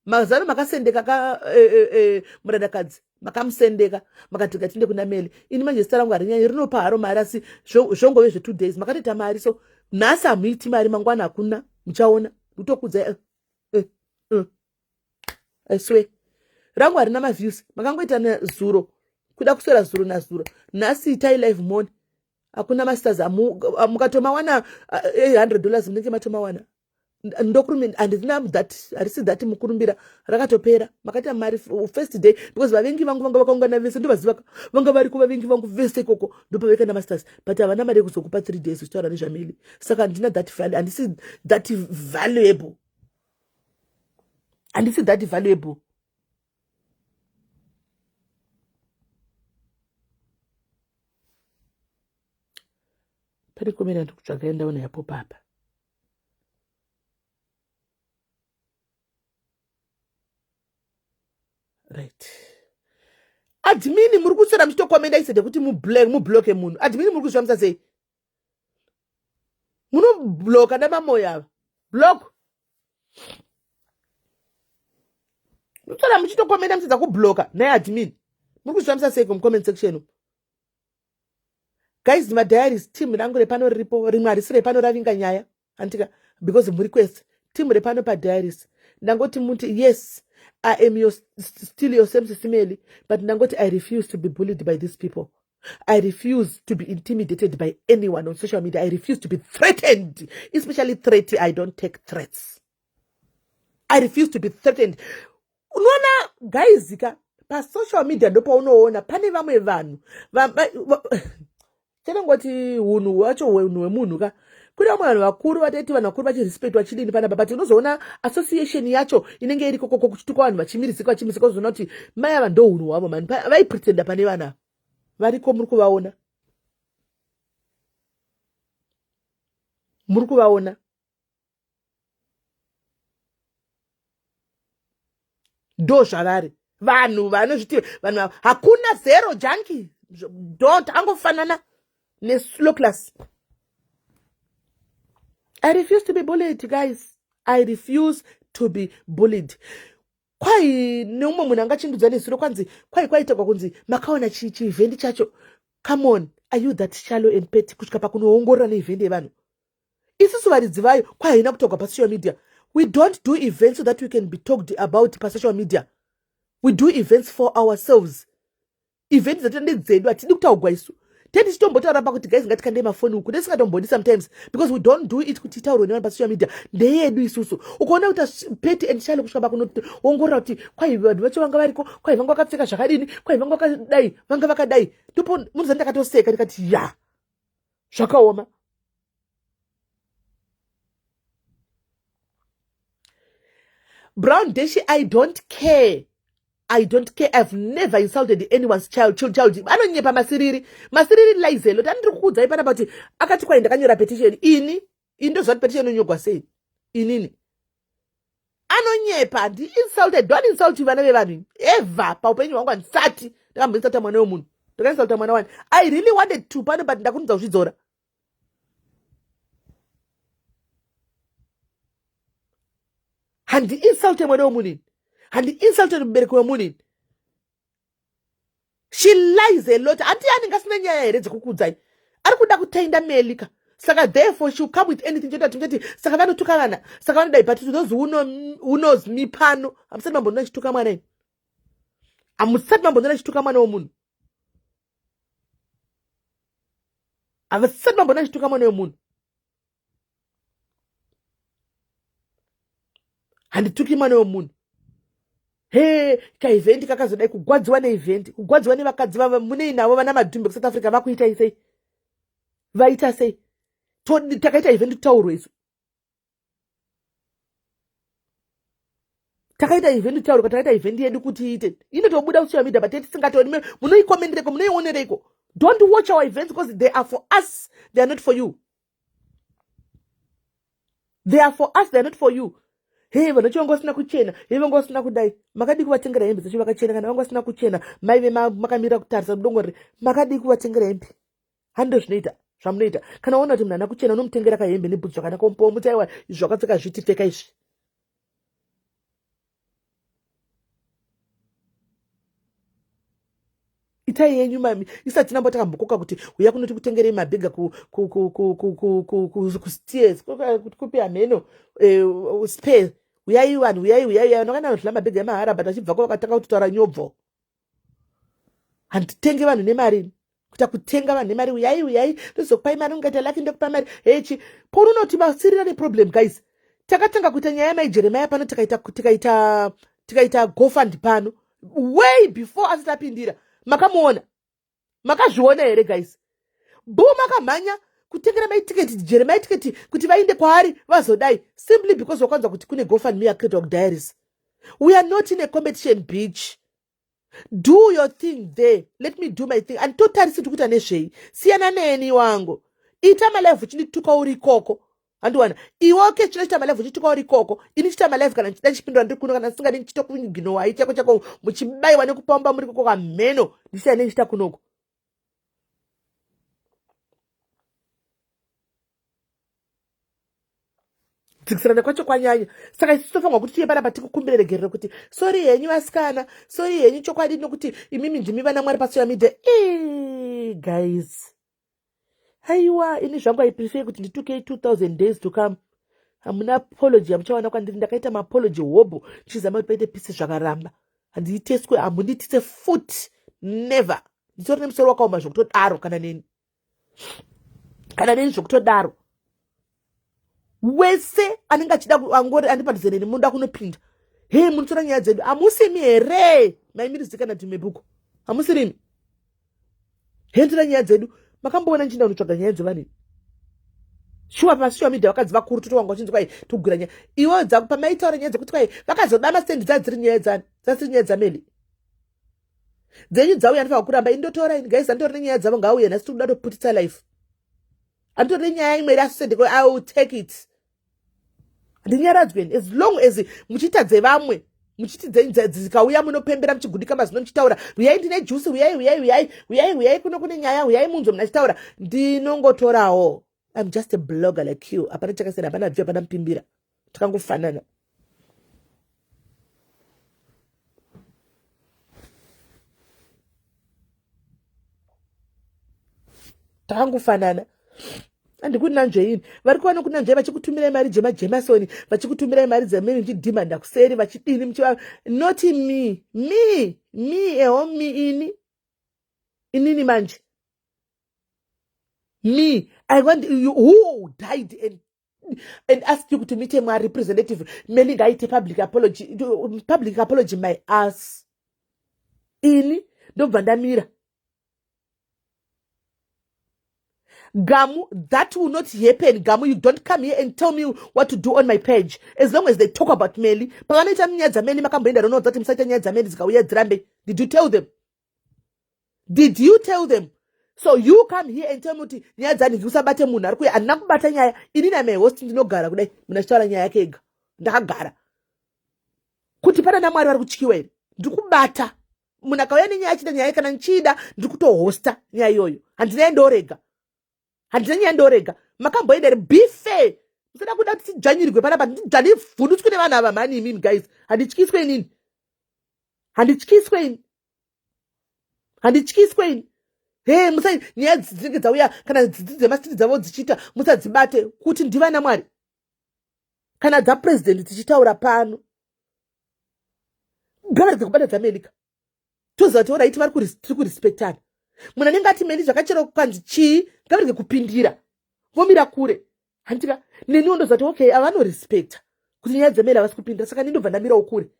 Speaker 1: Mazano makasendeka ka murandakadzi, makamusendeka, makati ngatinde kuna Meli. Ini manje zita rangu harinyanyi, rinopa haro mari, asi zvongove zve2 days makatoita mari. So nhasi hamuiti mari, mangwana hakuna, muchaona. Ndikutokudzai, I swear, rangu harina maviews. Makangoita nezuro, kuda kuswera zuro nazuro. Nhasi itai live moni, hakuna masters. Mukatomawana $100, munenge matomawana. Ndokurumira, handina that, harisi that mukurumbira, rakatopera. Makaita mari first day because vavengi vangu vanga vakaungana vese, ndovaziva, vanga variko vavengi vangu vese ikoko, ndopavaika namasters, but havana mari yekuzokupa 3 days uchitaura nezvaMeli. Saka handina that value, handisi that valuable, handisi that valuable. Pane comment ndikutsvaga, ndaona yapo papa. Right, admin, muri kuswera muchitokomenda isede kuti mubloke munhu. Admin, muri kuzvifambisa sei? Munobloka namamoyo ava, block. Mutsara muchitokomenda muchidza kubloka naye admin. Muri kuzvifambisa seiko mucomment section? Guys, madiaries team rangu repano riripo, rimwe harisi repano ravinga nyaya. Antika because muri kwese. Team repano padiaries. Ndangoti muti yes, I am your, still your same Sisimeli, but ndangoti I refuse to be bullied by these people. I refuse to be intimidated by anyone on social media. I refuse to be threatened, especially threat. I don't take threats. I refuse to be threatened. Unoona guys ka pasocial media ndopaunoona pane vamwe vanhu chinongoti hunhu hwacho hunhu hwemunhu ka kune vamwe vanhu vakuru vataiti vanhu vakuru vachirespect vachidini panapa but unozoona association yacho inenge iri kokoko kuchitukwa vanhu vachimirisika vachimirisika uzoona kuti mai ava ndo hunhu hwavo mani vaipretenda pane vana variko muri kuvaona muri kuvaona ndo zvavari vanhu vanozviti vanhu ava hakuna zero junki don't angofanana neslow class. I refuse to be bullied guys, I refuse to be bullied. Kwai neumwe munhu angachindudza nezuro kwanzi kwai kwaitakwa kunzi makaona chievent chacho. Come on, are you that shallow and petty kusvika pakunoongorora neevent yevanhu? Isusu varidzi vayo kwai haina kutogwa pasocial media. We don't do events so that we can be talked about pasocial media. We do events for ourselves. Event dzacho ndedzedu, hatidi kutaugwa isu. Tete tichitombotaura pakuti guys ngatikandei mafoni uku ndisingatombodi sometimes because we don't do it kuti itaurwe nevanhu pasocial media. Ndeyedu isusu. Ukaona kuti Petty and Shallow kusvika pakunoongorora kuti kwai vanhu vacho vanga variko, kwai vanga vakapfeka zvakadini, kwai vanga vakadai, vanga vakadai, ndipo munoziva ndakatoseka ndikati ya zvakaoma. Brown Dash, I don't care. I don't care. I've never insulted anyone's child. Child, child. Anonyepa masiriri. Masiriri lies a lot. Andiri kukuudzai panapa kuti akati kwai ndakanyora petition. Ini, ini ndoziva kuti petition inonyogwa sei. Inini. Anonyepa. Ndi insulted. Don't insult vana vevanhu. Ever paupenyu hwangu handisati ndakamboinsulta mwana wemunhu. Ndakainsulta mwana wani. I really wanted to pano but ndakurumidza kuzvidzora. Handi insulte mwana wemunhu ini. Handi insulte mubereki wemunhu ini. She lies a lot. Hanti anenge asina nyaya here dzekukuudzai? Ari kuda kutenda Melika. Saka therefore she'll come with anything choita timutati saka vanotuka vana. Saka vanodai but to those who know, who knows me pano. Hamusati mambonona chituka mwana ini. Hamusati mambonona chituka mwana wemunhu. Havasati mambonona chituka mwana wemunhu. Handituki mwana wemunhu. He kaevent kakazodai kugwadziwa neevent, kugwadziwa nevakadzi vava munei navo vana madhumbe kuSouth Africa vakuita sei? Vaita sei? Takaita event kutaurwa isu. Takaita event kutaurwa, takaita event yedu kuti iite. Inotobuda kusocial media but tisingatoni. Munoikomendereko, munoionereiko? Don't watch our events because they are for us, they are not for you. They are for us, they are not for you. Hey, vanhu vacho vanga vasina kuchena, hey, vanga vasina kudai. Makadii kuvatengera hembe dzacho vakachena? Kana vanga vasina kuchena, maive makamira kutarisa mudongo riri. Makadii kuvatengera hembe? Hando zvinoita zvamunoita. Kana waona kuti munhu haana kuchena, unomutengera kahembe nebhutsu zvakanaka, omupawo muti aiwa izvi zvakapfeka zviti pfeka izvi. Itai yenyu mami isati nambo takambokoka kuti uya kunoti kutengerei mabhega kusteers kupi hameno spare. Uyai vanhu, uyai, uyai, uyai. Vanhu vakaenda kudla mabhega emahara but vachibvako vakatanga kutotaura nyobvo. Handitenge vanhu nemari. Kuita kutenga vanhu nemari, uyai, uyai, ndozokupai mari, ungaita lucky ndokupa mari. Hechi pona unoti masirira neproblem guys. Takatanga kuita nyaya yamai Jeremiah pano, tikaita GoFund pano way before asati apindira. Makamuona? Makazviona here guys? Bo makamhanya kutengera mai tiketi, Jeremiah tiketi kuti vaende kwaari vazodai simply because wakanzwa kuti kune GoFund me yakreatwa kudiaries. We are not in a competition bitch. Do your thing there, let me do my thing. Anditotarisi kuti kuita nezvei. Siyana neni wangu. Ita malive uchindituka uri ikoko. Handiwana. Iwe okay, chinoita malive uchituka uri ikoko. Ini chita malive kana ndichida ndichipindura ndiri kuno, kana ndisingadi ndichitokuignowa chako chako muchibaiwa nekupomba muri ikoko kamheno. Ndisiya ndichita kunoko. Kudzikisirana kwacho kwanyanya. Saka isu tofanirwa kuti tiye panapa tikukumbire regerero kuti sori henyu vasikana, sori henyu chokwadi, nokuti imimi ndimi vana Mwari pasocial media. E guys, haiwa, ini zvangu I prefer kuti ndituke 2000 days to come. Hamuna apology yamuchawana kwandiri. Ndakaita maapology hobho ndichizama kuti paite peace, zvakaramba. Handiiteswe, hamundiitise futi, never. Nditori nemusoro wakaoma zvokutodaro, kana neni, kana neni zvokutodaro. Wese anenge achida angori andipadhuze neni, munoda kunopinda he, munotora nyaya dzedu. Hamusimi here maimirizii kana timebhuku? Hamusirimi he, nyaya dzedu. Makamboona nchinda kunotsvaga nyaya dzevanhu? Shuwa, pasocial media vakadzi vakuru totowanga vachinzi kwai togwira nyaya iwo dzako. Pamaitaura nyaya dzekuti kwai vakazoba masendi, dzadziri nyaya dzani? Dzasiri nyaya dzameli dzenyu dzauya, ndifanira kuramba indotora ini. Guys, anditori nenyaya dzavo, ngauye nhasi, tiri kuda toputitsa life. Anditori nenyaya imwe iri asisendeko, I will take it. Handinyaradzweni as long as muchiita dzevamwe, muchiti dzikauya munopembera, muchigudika mazino, muchitaura, "Huyai, ndine juice, huyai, huyai, huyai, huyai, huyai kuno, kune nyaya, huyai munzwe." Muna achitaura, ndinongotorawo. I'm just a blogger like you. Hapana chakasiyana, hapana bvi, hapana mupimbira, takangofanana. Takangofanana. Handikunanzveini vari kuva nokunanzvei, vachikutumirai mari dzemajemasoni, vachikutumirai mari dzemene, muchidhimanda kuseri, vachidini, muchiva. Not me, me, me, eho, me, ini, inini manje, me. I want you who died and ask you kuti muite mwa representative. Meli ngaite public apology. Public apology my ass. Ini ndobva ndamira gamu. That will not happen, Gamu. You don't come here and tell me what to do on my page. As long as they talk about Meli, pavanoita nyaya dzameli, makamboenda ronoudza kuti musaita nyaya dzameli, dzikauya dzirambe? Did you tell them? Did you tell them? So you come here and tell me kuti nyaya dzanhingi usabate. Munhu ari kuya, handina kubata nyaya inini. Am host, ndinogara kudai, munhu achitaura nyaya yake ega, ndakagara. Kuti pana namwari vari kutyiwa here? Ndiri kubata munhu akauya nenyaya achida nyaya. Kana ndichiida, ndiri kutohosta nyaya iyoyo. Handina ndorega, handina nyaya ndorega. Makamboenda here? Be fair. Musada kuda kuti tidzvanyirwe panapa. Ndivhundutswe nevanhu ava mhani. Imimi guys, handityiswe inini, handityiswe ini, handityiswe ini. He, musa nyaya dzinenge dzauya kana dzemastiri dzavo dzichiita, musadzibate. Kuti ndivana mwari kana dzapurezidendi tichitaura pano, ngavarege kubata dzamelika. Toziva kuti alright, vari tiri kurespektana. Munhu anenge ati meli zvakachero kanzi chii, ngavarege kupindira, vomira kure. Handika neniwo ndoziva kuti okay, avanorespekta kuti nyaya dzemeli havasi kupindira, saka nindobva ndamirawo kure.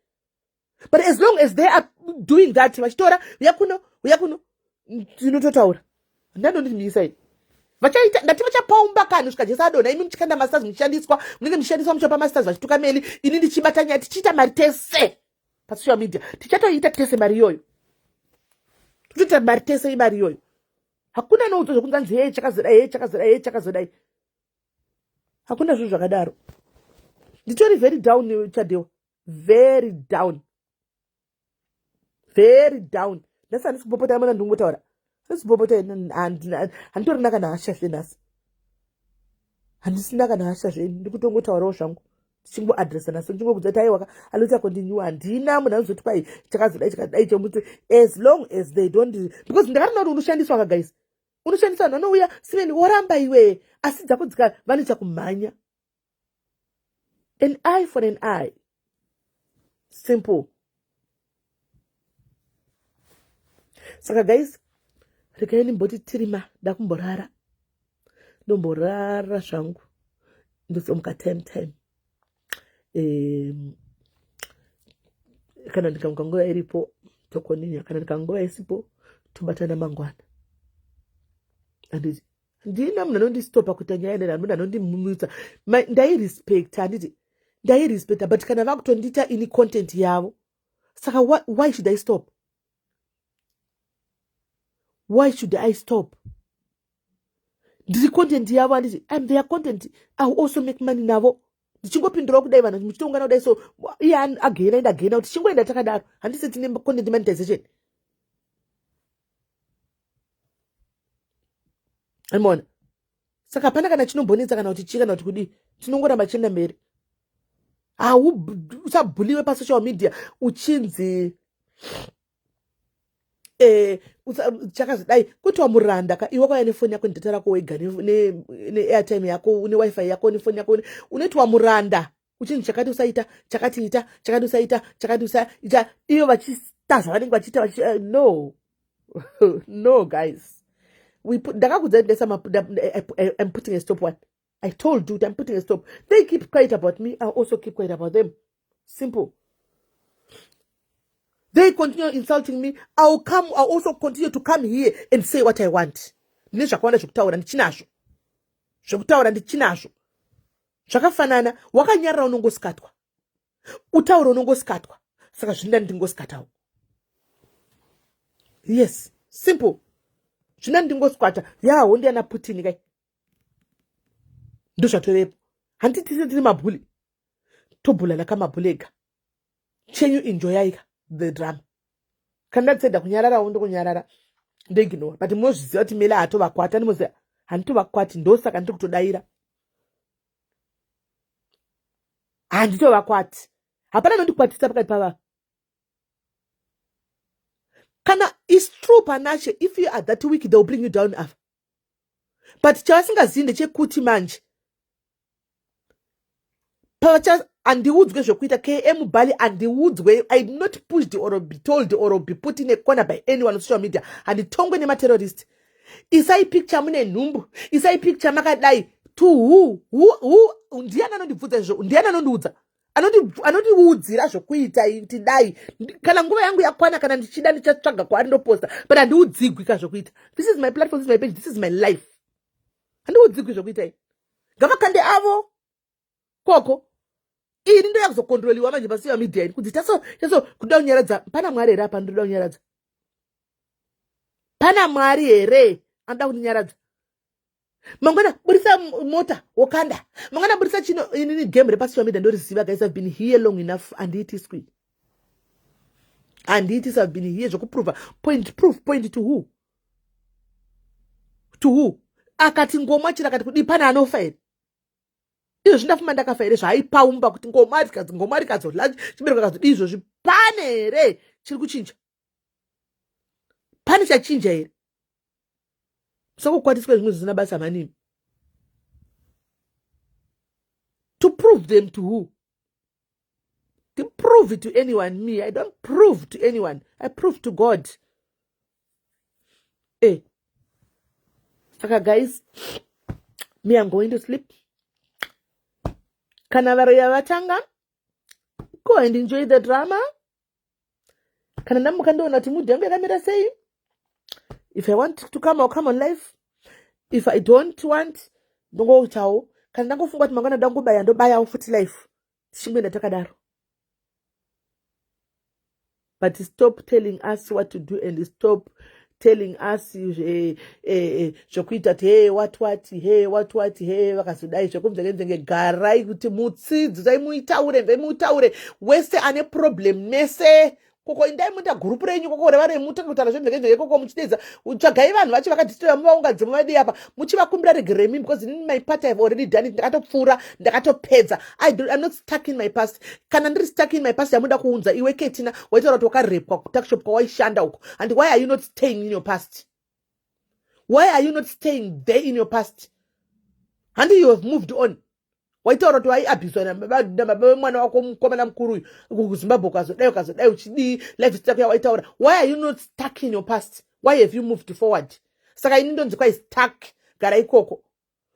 Speaker 1: But as long as they are doing that, vachitora, uya kuno, uya kuno, ndinototaura. Ndandondimisa ini. Vachaita, ndati vachapaumba kani kusvika Jesu adonha. Imi muchikanda masters, muchishandiswa, munenge muchishandiswa, muchipa masters vachituka meli, ini ndichibata nyaya, tichiita mari tese pasocial media. Tichatoita tese mari iyoyo, totoita mari tese imari iyoyo. Hakuna noudzo zvokunzi anzi hee chakazodai, hee chakazodai, hee chakazodai. Hakuna zvinhu zvakadaro. Nditori very down, Chadewa, very down, very down. Nhasi handisi kupopota mona, ndingotaura, handisi kupopota. Handitorina kana hasha zve nhasi, handisina kana hasha zve. Ndikutongotaurawo zvangu, tichingoadresa nhasi, ndichingokuudza kuti aiwaka alota continue. Handina munhu anozoti kwai chakazodai, chakadai chomuti, as long as they don't, because ndakarina kuti unoshandiswa ka guys, unoshandisa. Vanhu vanouya simeni, woramba iwe, asi dzako dzika vanoita kumhanya. An eye for an eye, simple. Saka guys, regai ndimboti tirima, ndakumborara, ndomborara zvangu, ndozomuka time time. Kana ndikamuka nguva iripo, tokoninya. Kana ndikamuka nguva isipo, tobatana mangwana. Handiti ndina munhu anondistopa kuita nyaya nena, munhu anondimumutsa. Ndairespecta, handiti ndairespecta, but kana vakutondiita ini content yavo, saka why should I stop? Why should I stop? Ndiri content yavo, handiti? I'm their content. I will also make money navo. Ndichingopindurawo kudai, vanhu muchitoungana kudai, so iye againa, enda againa, kuti tichingoenda takadaro. Handisi tine content monetization? Imona, saka hapana kana chinombonetsa kana kuti chii kana kuti kudii, tinongoramba chienda mberi. Usabhuliwe pasocial media uchinzi eh, chakazodai kuti wamuranda ka iwe kwauya nefoni yako nedata rako wega neairtime ne yako newifi yako nefoni yako unoitwa muranda uchinzi chakati usaita chakati ita chakati usaita chakati usaita iyo vachiita zvavanenge vachiita vachi eh, no no guys ndakakudza ndesa I'm putting a stop one I told you I'm putting a stop. They keep quiet about me. I also keep quiet about them. Simple. They continue insulting me. I'll come, I'll also continue to come here and say what I want. Ndine zvakawanda zvekutaura ndichinazvo. Zvekutaura ndichinazvo. Zvakafanana, wakanyarara unongosikatwa. Utaura unongosikatwa. Saka zvinoda ndingosikatawo. Yes, simple. Zvinoda ndingosikata. Yaho ndiana Putin kai. Ndozvatovepo. Handiti tese tiri mabhuli. Tobhulana kamabhuli ega. Chenyu enjoyaika the drama. Kana ndadzeda kunyararawo ndokunyarara ndoignora but munozviziva kuti mele haatovakwati andimoziva handitovakwati ndosaka ndiri kutodaira handitovakwati hapana anondikwatisa pakati pavava kana is true panashe if you are that weak they will bring you down ava but chavasingazivi ndechekuti manje pavacha handiudzwe zvekuita km bali handiudzwe i not pushed or be told or be put in a corner by anyone on social media handitongwe nematerrorist isai picture mune nhumbu isai picture makadai to who who who ndiyani anondibvunza izvo ndiyani anondiudza anondiudzira zvokuita kuti dai kana nguva yangu yakwana kana ndichida ndichatsvaga kwaari ndoposta but handiudzigwi ka zvokuita this is my platform this is my page this is my life handiudzigwi zvokuita i ngavakande avo koko ini ndoya kuzokondroliwa manje pasocial media ini kunzi taso taso kuda kunyaradza pana mwari here apa ndoda kunyaradza pana mwari here anoda kundinyaradza mangwana burisa mota wokanda mangwana burisa chino inini game repasocial media ndoriziva guys i've been here long enough handiitiswi handiitisi i've been here zvekuprova point proof point to who to who akati ngomwa chiro akati kudii pane anofa here izvozvi ndafuma ndakafa here zvaaipaumba kuti ngoma rikadzi ngoma rikadzodla chibereko akazodii izvozvi pane here chiri kuchinja pane chachinja here musangokwatiswa zvimwe zvisina basa manini to prove them to who to prove to anyone me i don't prove to anyone i prove to god eh saka guys me i'm going to sleep kana varoya vatanga go and enjoy the drama kana ndamuka ndoona kuti mood yangu yakamira sei if i want to come i'll come on life if i don't want ndongoitawo kana ndangofunga kuti mangwana ndangobaya ndobayawo futi life tichingoenda takadaro but stop telling us what to do and stop telling us eh, eh, eh, zvekuita kuti he what what he what what he vakazodai zvekumzengenzenge garai kuti mutsidzi zai muitaure zai muitaure wese ane problem mese koko indai muita gurupu renyu koko reva remutange kutaura zvemhekenzheke koko muchidedza tsvagai vanhu vacho vakadhistoya muvaungadze muvadii apa muchivakumbira regerei mi because inini my part ihave already done it ndakatopfuura ndakatopedza I'm not stuck in my past kana ndiri stuck in my past yamuda kuunza iwe ketina waitaura kuti wakarepwa kutakshop kwawaishanda uko and why are you not staying in your past why are you not staying there in your past handi you have moved on waitaura kuti waiabhuswa nababa vemwana wako mukomana mukuru uyu kuzimbabwe ukazodai ukazodai uchidii life yako yawaitaura why are you not stuck in your past why have you moved forward saka ini ndonzi kwai stuck gara ikoko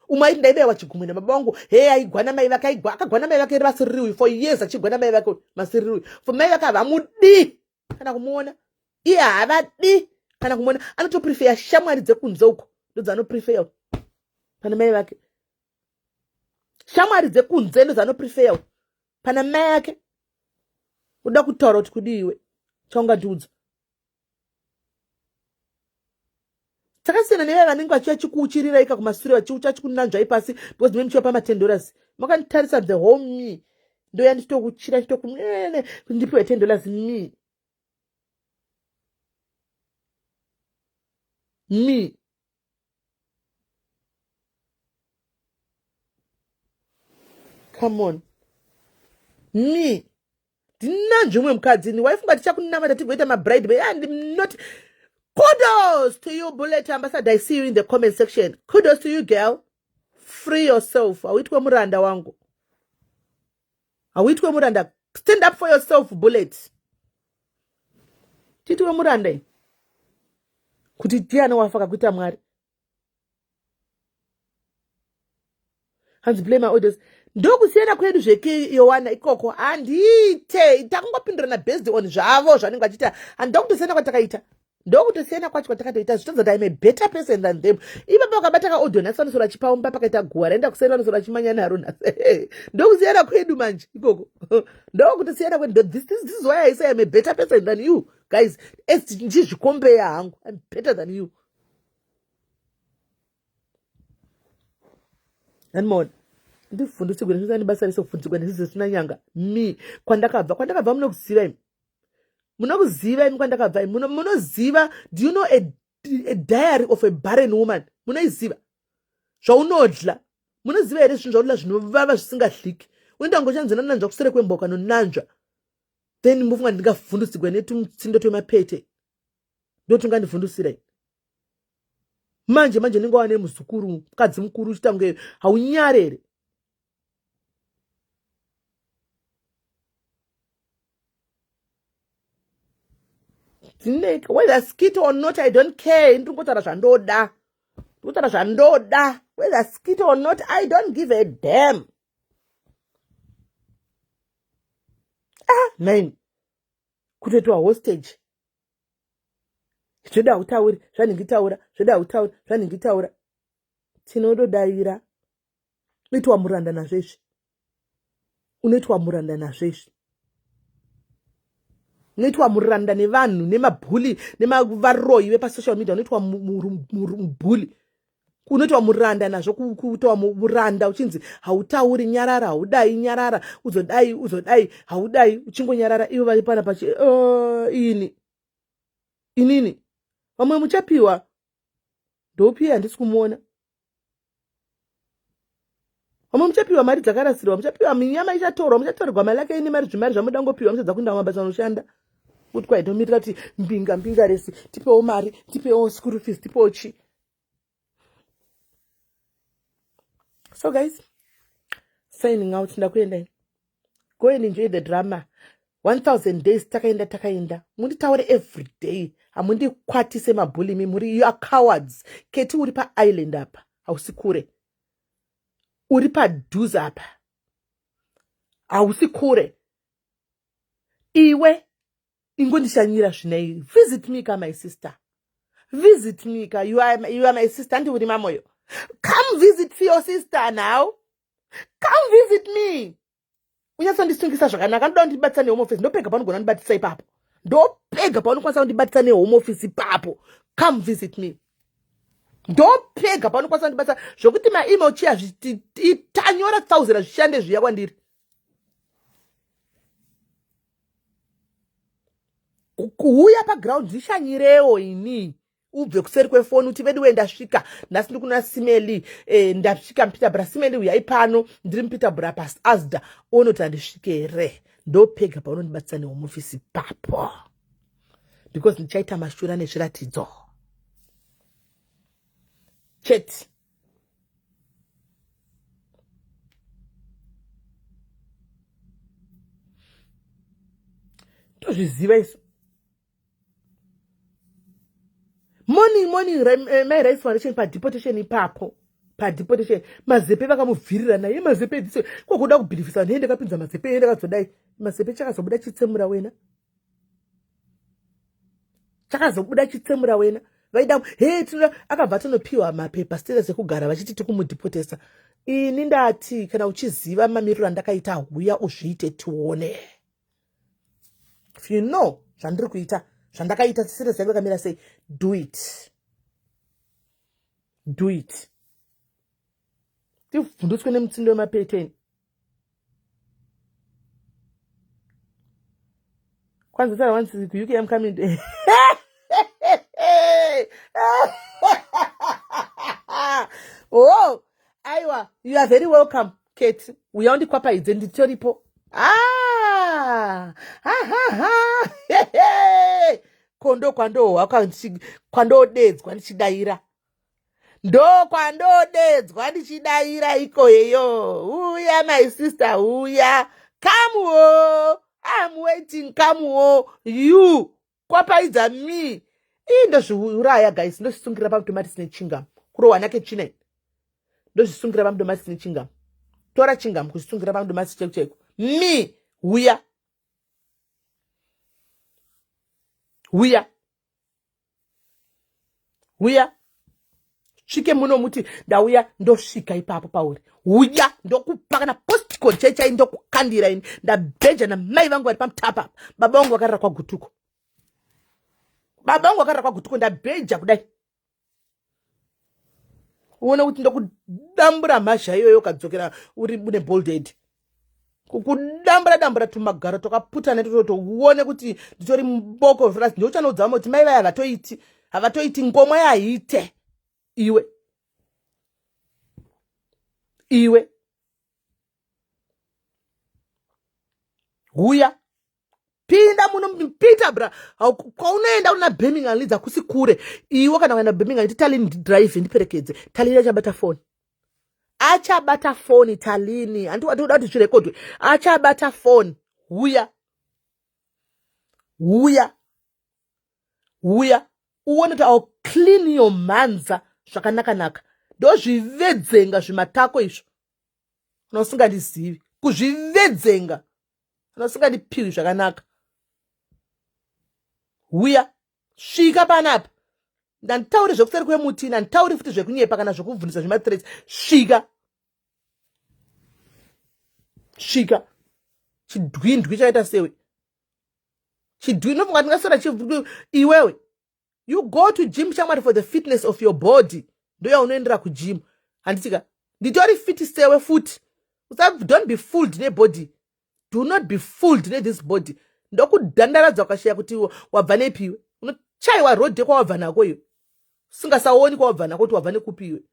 Speaker 1: umwe aiti ndaibaiwa chigumwe nababa vangu he aigwana mai vake aigwa akagwana mai vake vasiriri uyu for years achigwana mai vake masiriri uyu for mai vake havamudii kana kumuona iye havadi kana kumuona anotoprefeya shamwari dzekunze uko ndodzanoprefeya pana mai vake shamwari dzekunze ndodzanoprefeya pana mai ake uda kutaura kuti kudiiwe chaungatiudza takasiyana nevaya vanenge vachiuya chikuuchirirai ka kumasure vachiucha chikunanzvai pasi because mune muchiva pama10 dollars makanditarisa the whole me ndoya ndichitokuchira ndichitokunene ndipiwe 10 dollars me me come on Me ndinanzve umwe mukadzi ini waifunga tichakunamata tigoita mabride but and not. Kudos to you Bullet Ambassador, I see you in the comment section. Kudos to you girl, free yourself. Hauitwe muranda wangu, hauitwe muranda. Stand up for yourself Bullet. Titiwe muranda ini kuti ndiani wafa kakuita Mwari. Hanzi play my orders. Ndokusiyana kwedu zveke Yowana ikoko handiite, takungopindurana based on zvavo zvanenge vachiita. Handokutosiyana kwatakaita, ndokutosiyana kwacho kwatakatoita, zvitoza kuti I'm a better person than them. Ipapa vakabata kaaudio nhasi vanosora achipaumba pakaita guwa raenda kuseri, vanosora achimanya naro nhasi. Ndokusiyana kwedu manje ikoko, ndokutosiyana kwedu. This is why I say I'm a better person than you guys. As ndichizvikombeya hangu, I'm better than you. Andimaona ndivhundutsigwe nezvisina nebasa rese, kuvhundutsigwa nezvi zvisina nyanga. Me kwandakabva, kwandakabva munokuziva imi, munokuziva imi kwandakabva imi, munoziva. Do you know a diary of a barren woman? Munoiziva zvaunodla? Munoziva here zvinhu zvaunodla zvinovava zvisingadliki? Unoita kunge uchanzi nonanzva kusere kwemboka nonanzva, then mofunga ndingavhundutsigwe netumutsindo twemapete ndotungandivhundusira ini manje manje ndinge wane muzukuru mukadzi mukuru uchiita kunge haunyare here? Ndineka whether skit or not, I don't care. Ndiri kungotaura zvandoda, ndiri kutaura zvandoda. Whether skit or not, I don't give a damn. Ah man, kutoitwa hostage. Zvoda hautauri zvanhingitaura, zvoda hautauri zvanhingitaura, tinododavira. Unoitwa muranda nazvo izvi, unoitwa muranda nazvo izvi, unoitwa muranda nevanhu nemabhuli nemavaroi vepasocial media. Unoitwa mubhuli, unoitwa muranda nazvo, kuitwa muranda uchinzi hautauri, nyarara, haudai, nyarara, uzodai, uzodai, haudai, uchingonyarara. Ivo vari pana pachi ini inini vamwe muchapiwa ndopiye, handisi kumuona. Vamwe muchapiwa mari dzakarasirwa, muchapiwa minyama ichatorwa, muchatorerwa mari yake ine mari, zvimari zvamuda ngopiwa, muchadza kuenda mabasa anoshanda kuti kwai tomirira kuti mbinga mbinga resi tipewo mari, tipewo school fees, tipewo chi. So guys, signing out, ndakuenda ini. Go and enjoy the drama. 1000 days takaenda, takaenda. Munditaure every day, hamundikwatise mabhuli imi muri, you are cowards. Keti uri paisland apa, hausi kure, uri padhuze apa, hausi kure iwe. Ingondishanyira zvinei, visit me ka my sister, visit me ka. You are my sister, andi uri mamoyo. Come visit your sister now, come visit me, unyatsondisungisa zvakanaka. Ndoda kundibatisa nehome office, ndopega paunogona kundibatisa ipapo, ndopega paunokwanisa kundibatisa nehome office ipapo. Come visit me, ndopega paunokwanisa kundibatisa zvokuti maemail chiya tanyora tsauzira zvishande zviya kwandiri. Kuuya paground ndishanyirewo ini, ubve kuseri kwefoni uti veduwe ndasvika nhasi, ndiri kuna Simeli, ndasvika muPeterborough. Simeli uyai pano, ndiri muPeterborough paAsda, onoti handisvike here? Ndopega paunondibatisa nehome office papo, because ndichaita mashura nezviratidzo chete. Tozviziva isu. Morning morning, mai Rice Foundation padeportation ipapo, padeportation Mazepe vakamubvirira naye Mazepe edise kokuda kubhilivhisa vanhu. Ndakapinza Mazepe, ndakazodai Mazepe, chakazobuda chitsemura wena, chakazobuda chitsemura wena. Vaida he tinoda, akabva atonopiwa mapepa status ekugara vachiti tikumudhipotesa. Ini ndati kana uchiziva mamiriro andakaita, huya uzviite tione. If you know zvandiri kuita, zvandakaita, status yangu yakamira sei, do it, do it. Tivhundutswe nemutsindo wemapeteni. Kwanza sara once kuUK, I'm coming. Oh aiwa, you are very welcome Kate, uya undikwapaidze, nditoripo. Ah, Hahaha, ko ndokwandohwa kwandodedzwa ndichidaira, ndokwandodedzwa ndichidaira ikoyeyo. Huya my sister, huya, come wo, I'm waiting, come wo, you kwapaidza me. Ii, ndozviuraya guys, ndozvisungira pamutomatisi nechingam, kurohwa nake tsvina ini. Ndozvisungira pamudomasi nechingamu, tora chingamu kuzvisungira pamudomasi chaiko chaiko. Me, huya, huya, huya, svike muno muti ndauya, ndosvika ipapo pauri. Huya, ndokupa kana postcode chai chai, ndokukandira ini. Ndabheja namai vangu vari pamutapa apa, baba vangu vakarara kwaGutuko, baba vangu vakarara kwaGutuko. Ndabheja kudai, uone kuti ndokudambura mhazha iyoyo, ukadzokera uri une bolded, kukudambura dambura tumagaro twakaputana itototo, uone kuti nditori mboko. Ndouchanoudza vamwe kuti mai vaya havatoiti, havatoiti ngomwa yaite. Iwe, iwe, huya, pinda muno, Peter bra. Kwaunoenda una Birmingham, Leeds hakusi kure iwe. Kana kuenda Birmingham, iti Talini ndidrive, ndiperekedze. Talini achabata foni, achabata foni Talini. Handikuda kuti zvirekodwe. Achabata foni. Huya, huya, huya, uone kuti I'll clean your mhanza zvakanaka-naka. Ndozvivedzenga zvimatako izvo kana usingandizivi, kuzvivedzenga kana usingandipiwi zvakanaka. Huya, svika panapa. Ndanditauri zvekuseri kwemuti, ndanditauri futi zvekunyepa kana zvekubvundisa zvemathreats. Svika, svika, chidwindwi chaita sewe, chidwi nofunga ndingaswera iwewe. You go to gym, shamwari, for the fitness of your body. Ndoyaunoendera kugym, handitika? Nditori fit sewe futi. Don't be fooled nebody, do not be fooled nethis body. Ndokudhandaradza ukashaya kuti wabva nepiwe. Unochaiwa road kwawabva nako iwe, usingasaoni kwawabva nako kuti wabva nekupi iwe.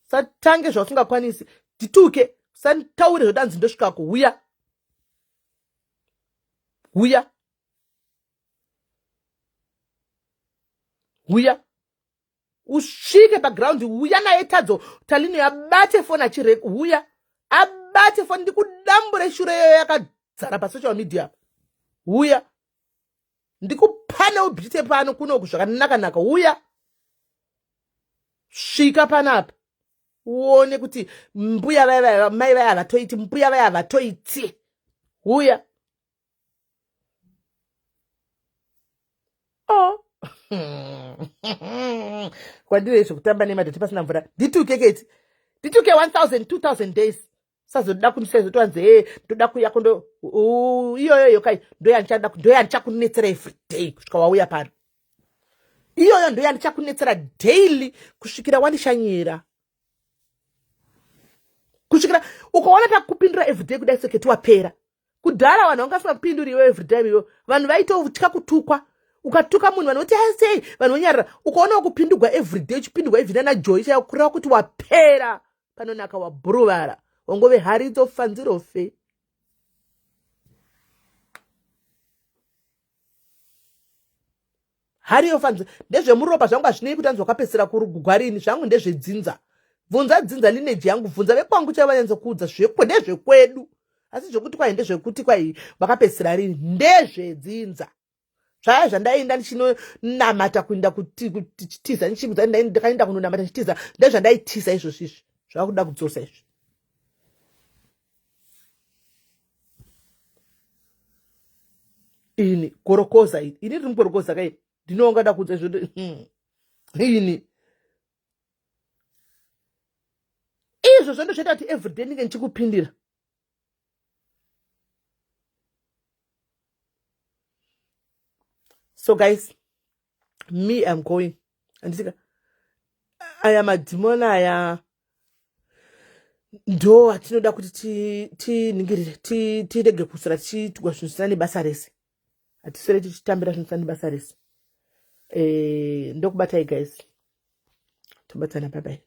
Speaker 1: Satange zvausingakwanisi, ndituke, usataure zvodanzi ndosvikako. Huya, huya, huya, usvike paground. Huya naye Tadzo, Talino yabate foni achire. Huya abate foni, ndikudambure shure iyoyo yakadzara pasocial media. Huya ndikupane ubhite pano kunoku zvakanaka-naka. Huya, svika panapa, uone kuti mbuya vaya, mai vaya havatoiti, mbuya vaya havatoiti. Huya. Oh, kwandiri zvekutamba nemadhoti pasina mvura. Ndituke keti, ndituke 1000 2000 days, sazoda kundisaizotoanzi e ndoda kuya kondo iyoyo yokai. Ndoyandichada, ndoyandichakunetsera everyday kusvika wauya pano. Iyoyo ndoyandichakunetsera daily kusvikira wandishanyira, kusvikira ukaona takupindura everyday kudai seketi wapera. Kudhara vanhu vanga vasingakupinduri iwe everytime iwe, vanhu vaitotya kutukwa. Ukatuka munhu, vanhu voti sei, vanhu vonyarara. Ukaona wakupindugwa everyday, uchipindugwa even ana Joy chaiyo, kureva kuti wapera panonaka, wabhuruvara, wangove haridzo fanzirofe. Hariyo fanzi ndezvemuropa zvangu, hazvinei kuti anzi wakapedzisira kugwarini. Zvangu ndezvedzinza. Bvunza dzinza, lineage yangu, bvunza vekwangu chaivo vanyatsokuudza zvekwe ndezvekwedu. Asi zvekuti kwai ndezvekuti kwai vakapedzisira rini, ndezvedzinza. Zvaya zvandaenda ndichinonamata, kuenda kutiza, ndakaenda kunonamata ndichitiza, ndezvandaitiza izvozvo. Izvi zvava kuda kudzosa izvi. Ini gorokoza ini, ini ndiri mugorokoza kai, ndinonga da kudza izvo. Ini izvo ndozvoita kuti everyday ndinge ndichikupindira. So guys, me, I'm going. Andisika aya madhimoni aya ndo atinoda kuti tiningirire, tirege kuswera tichiitwa zvinhu zvisina nebasa rese. Hatiswere tichitambira zvinhu zvisina nebasa rese. Ndokubatai guys, tobatsana, bye bye.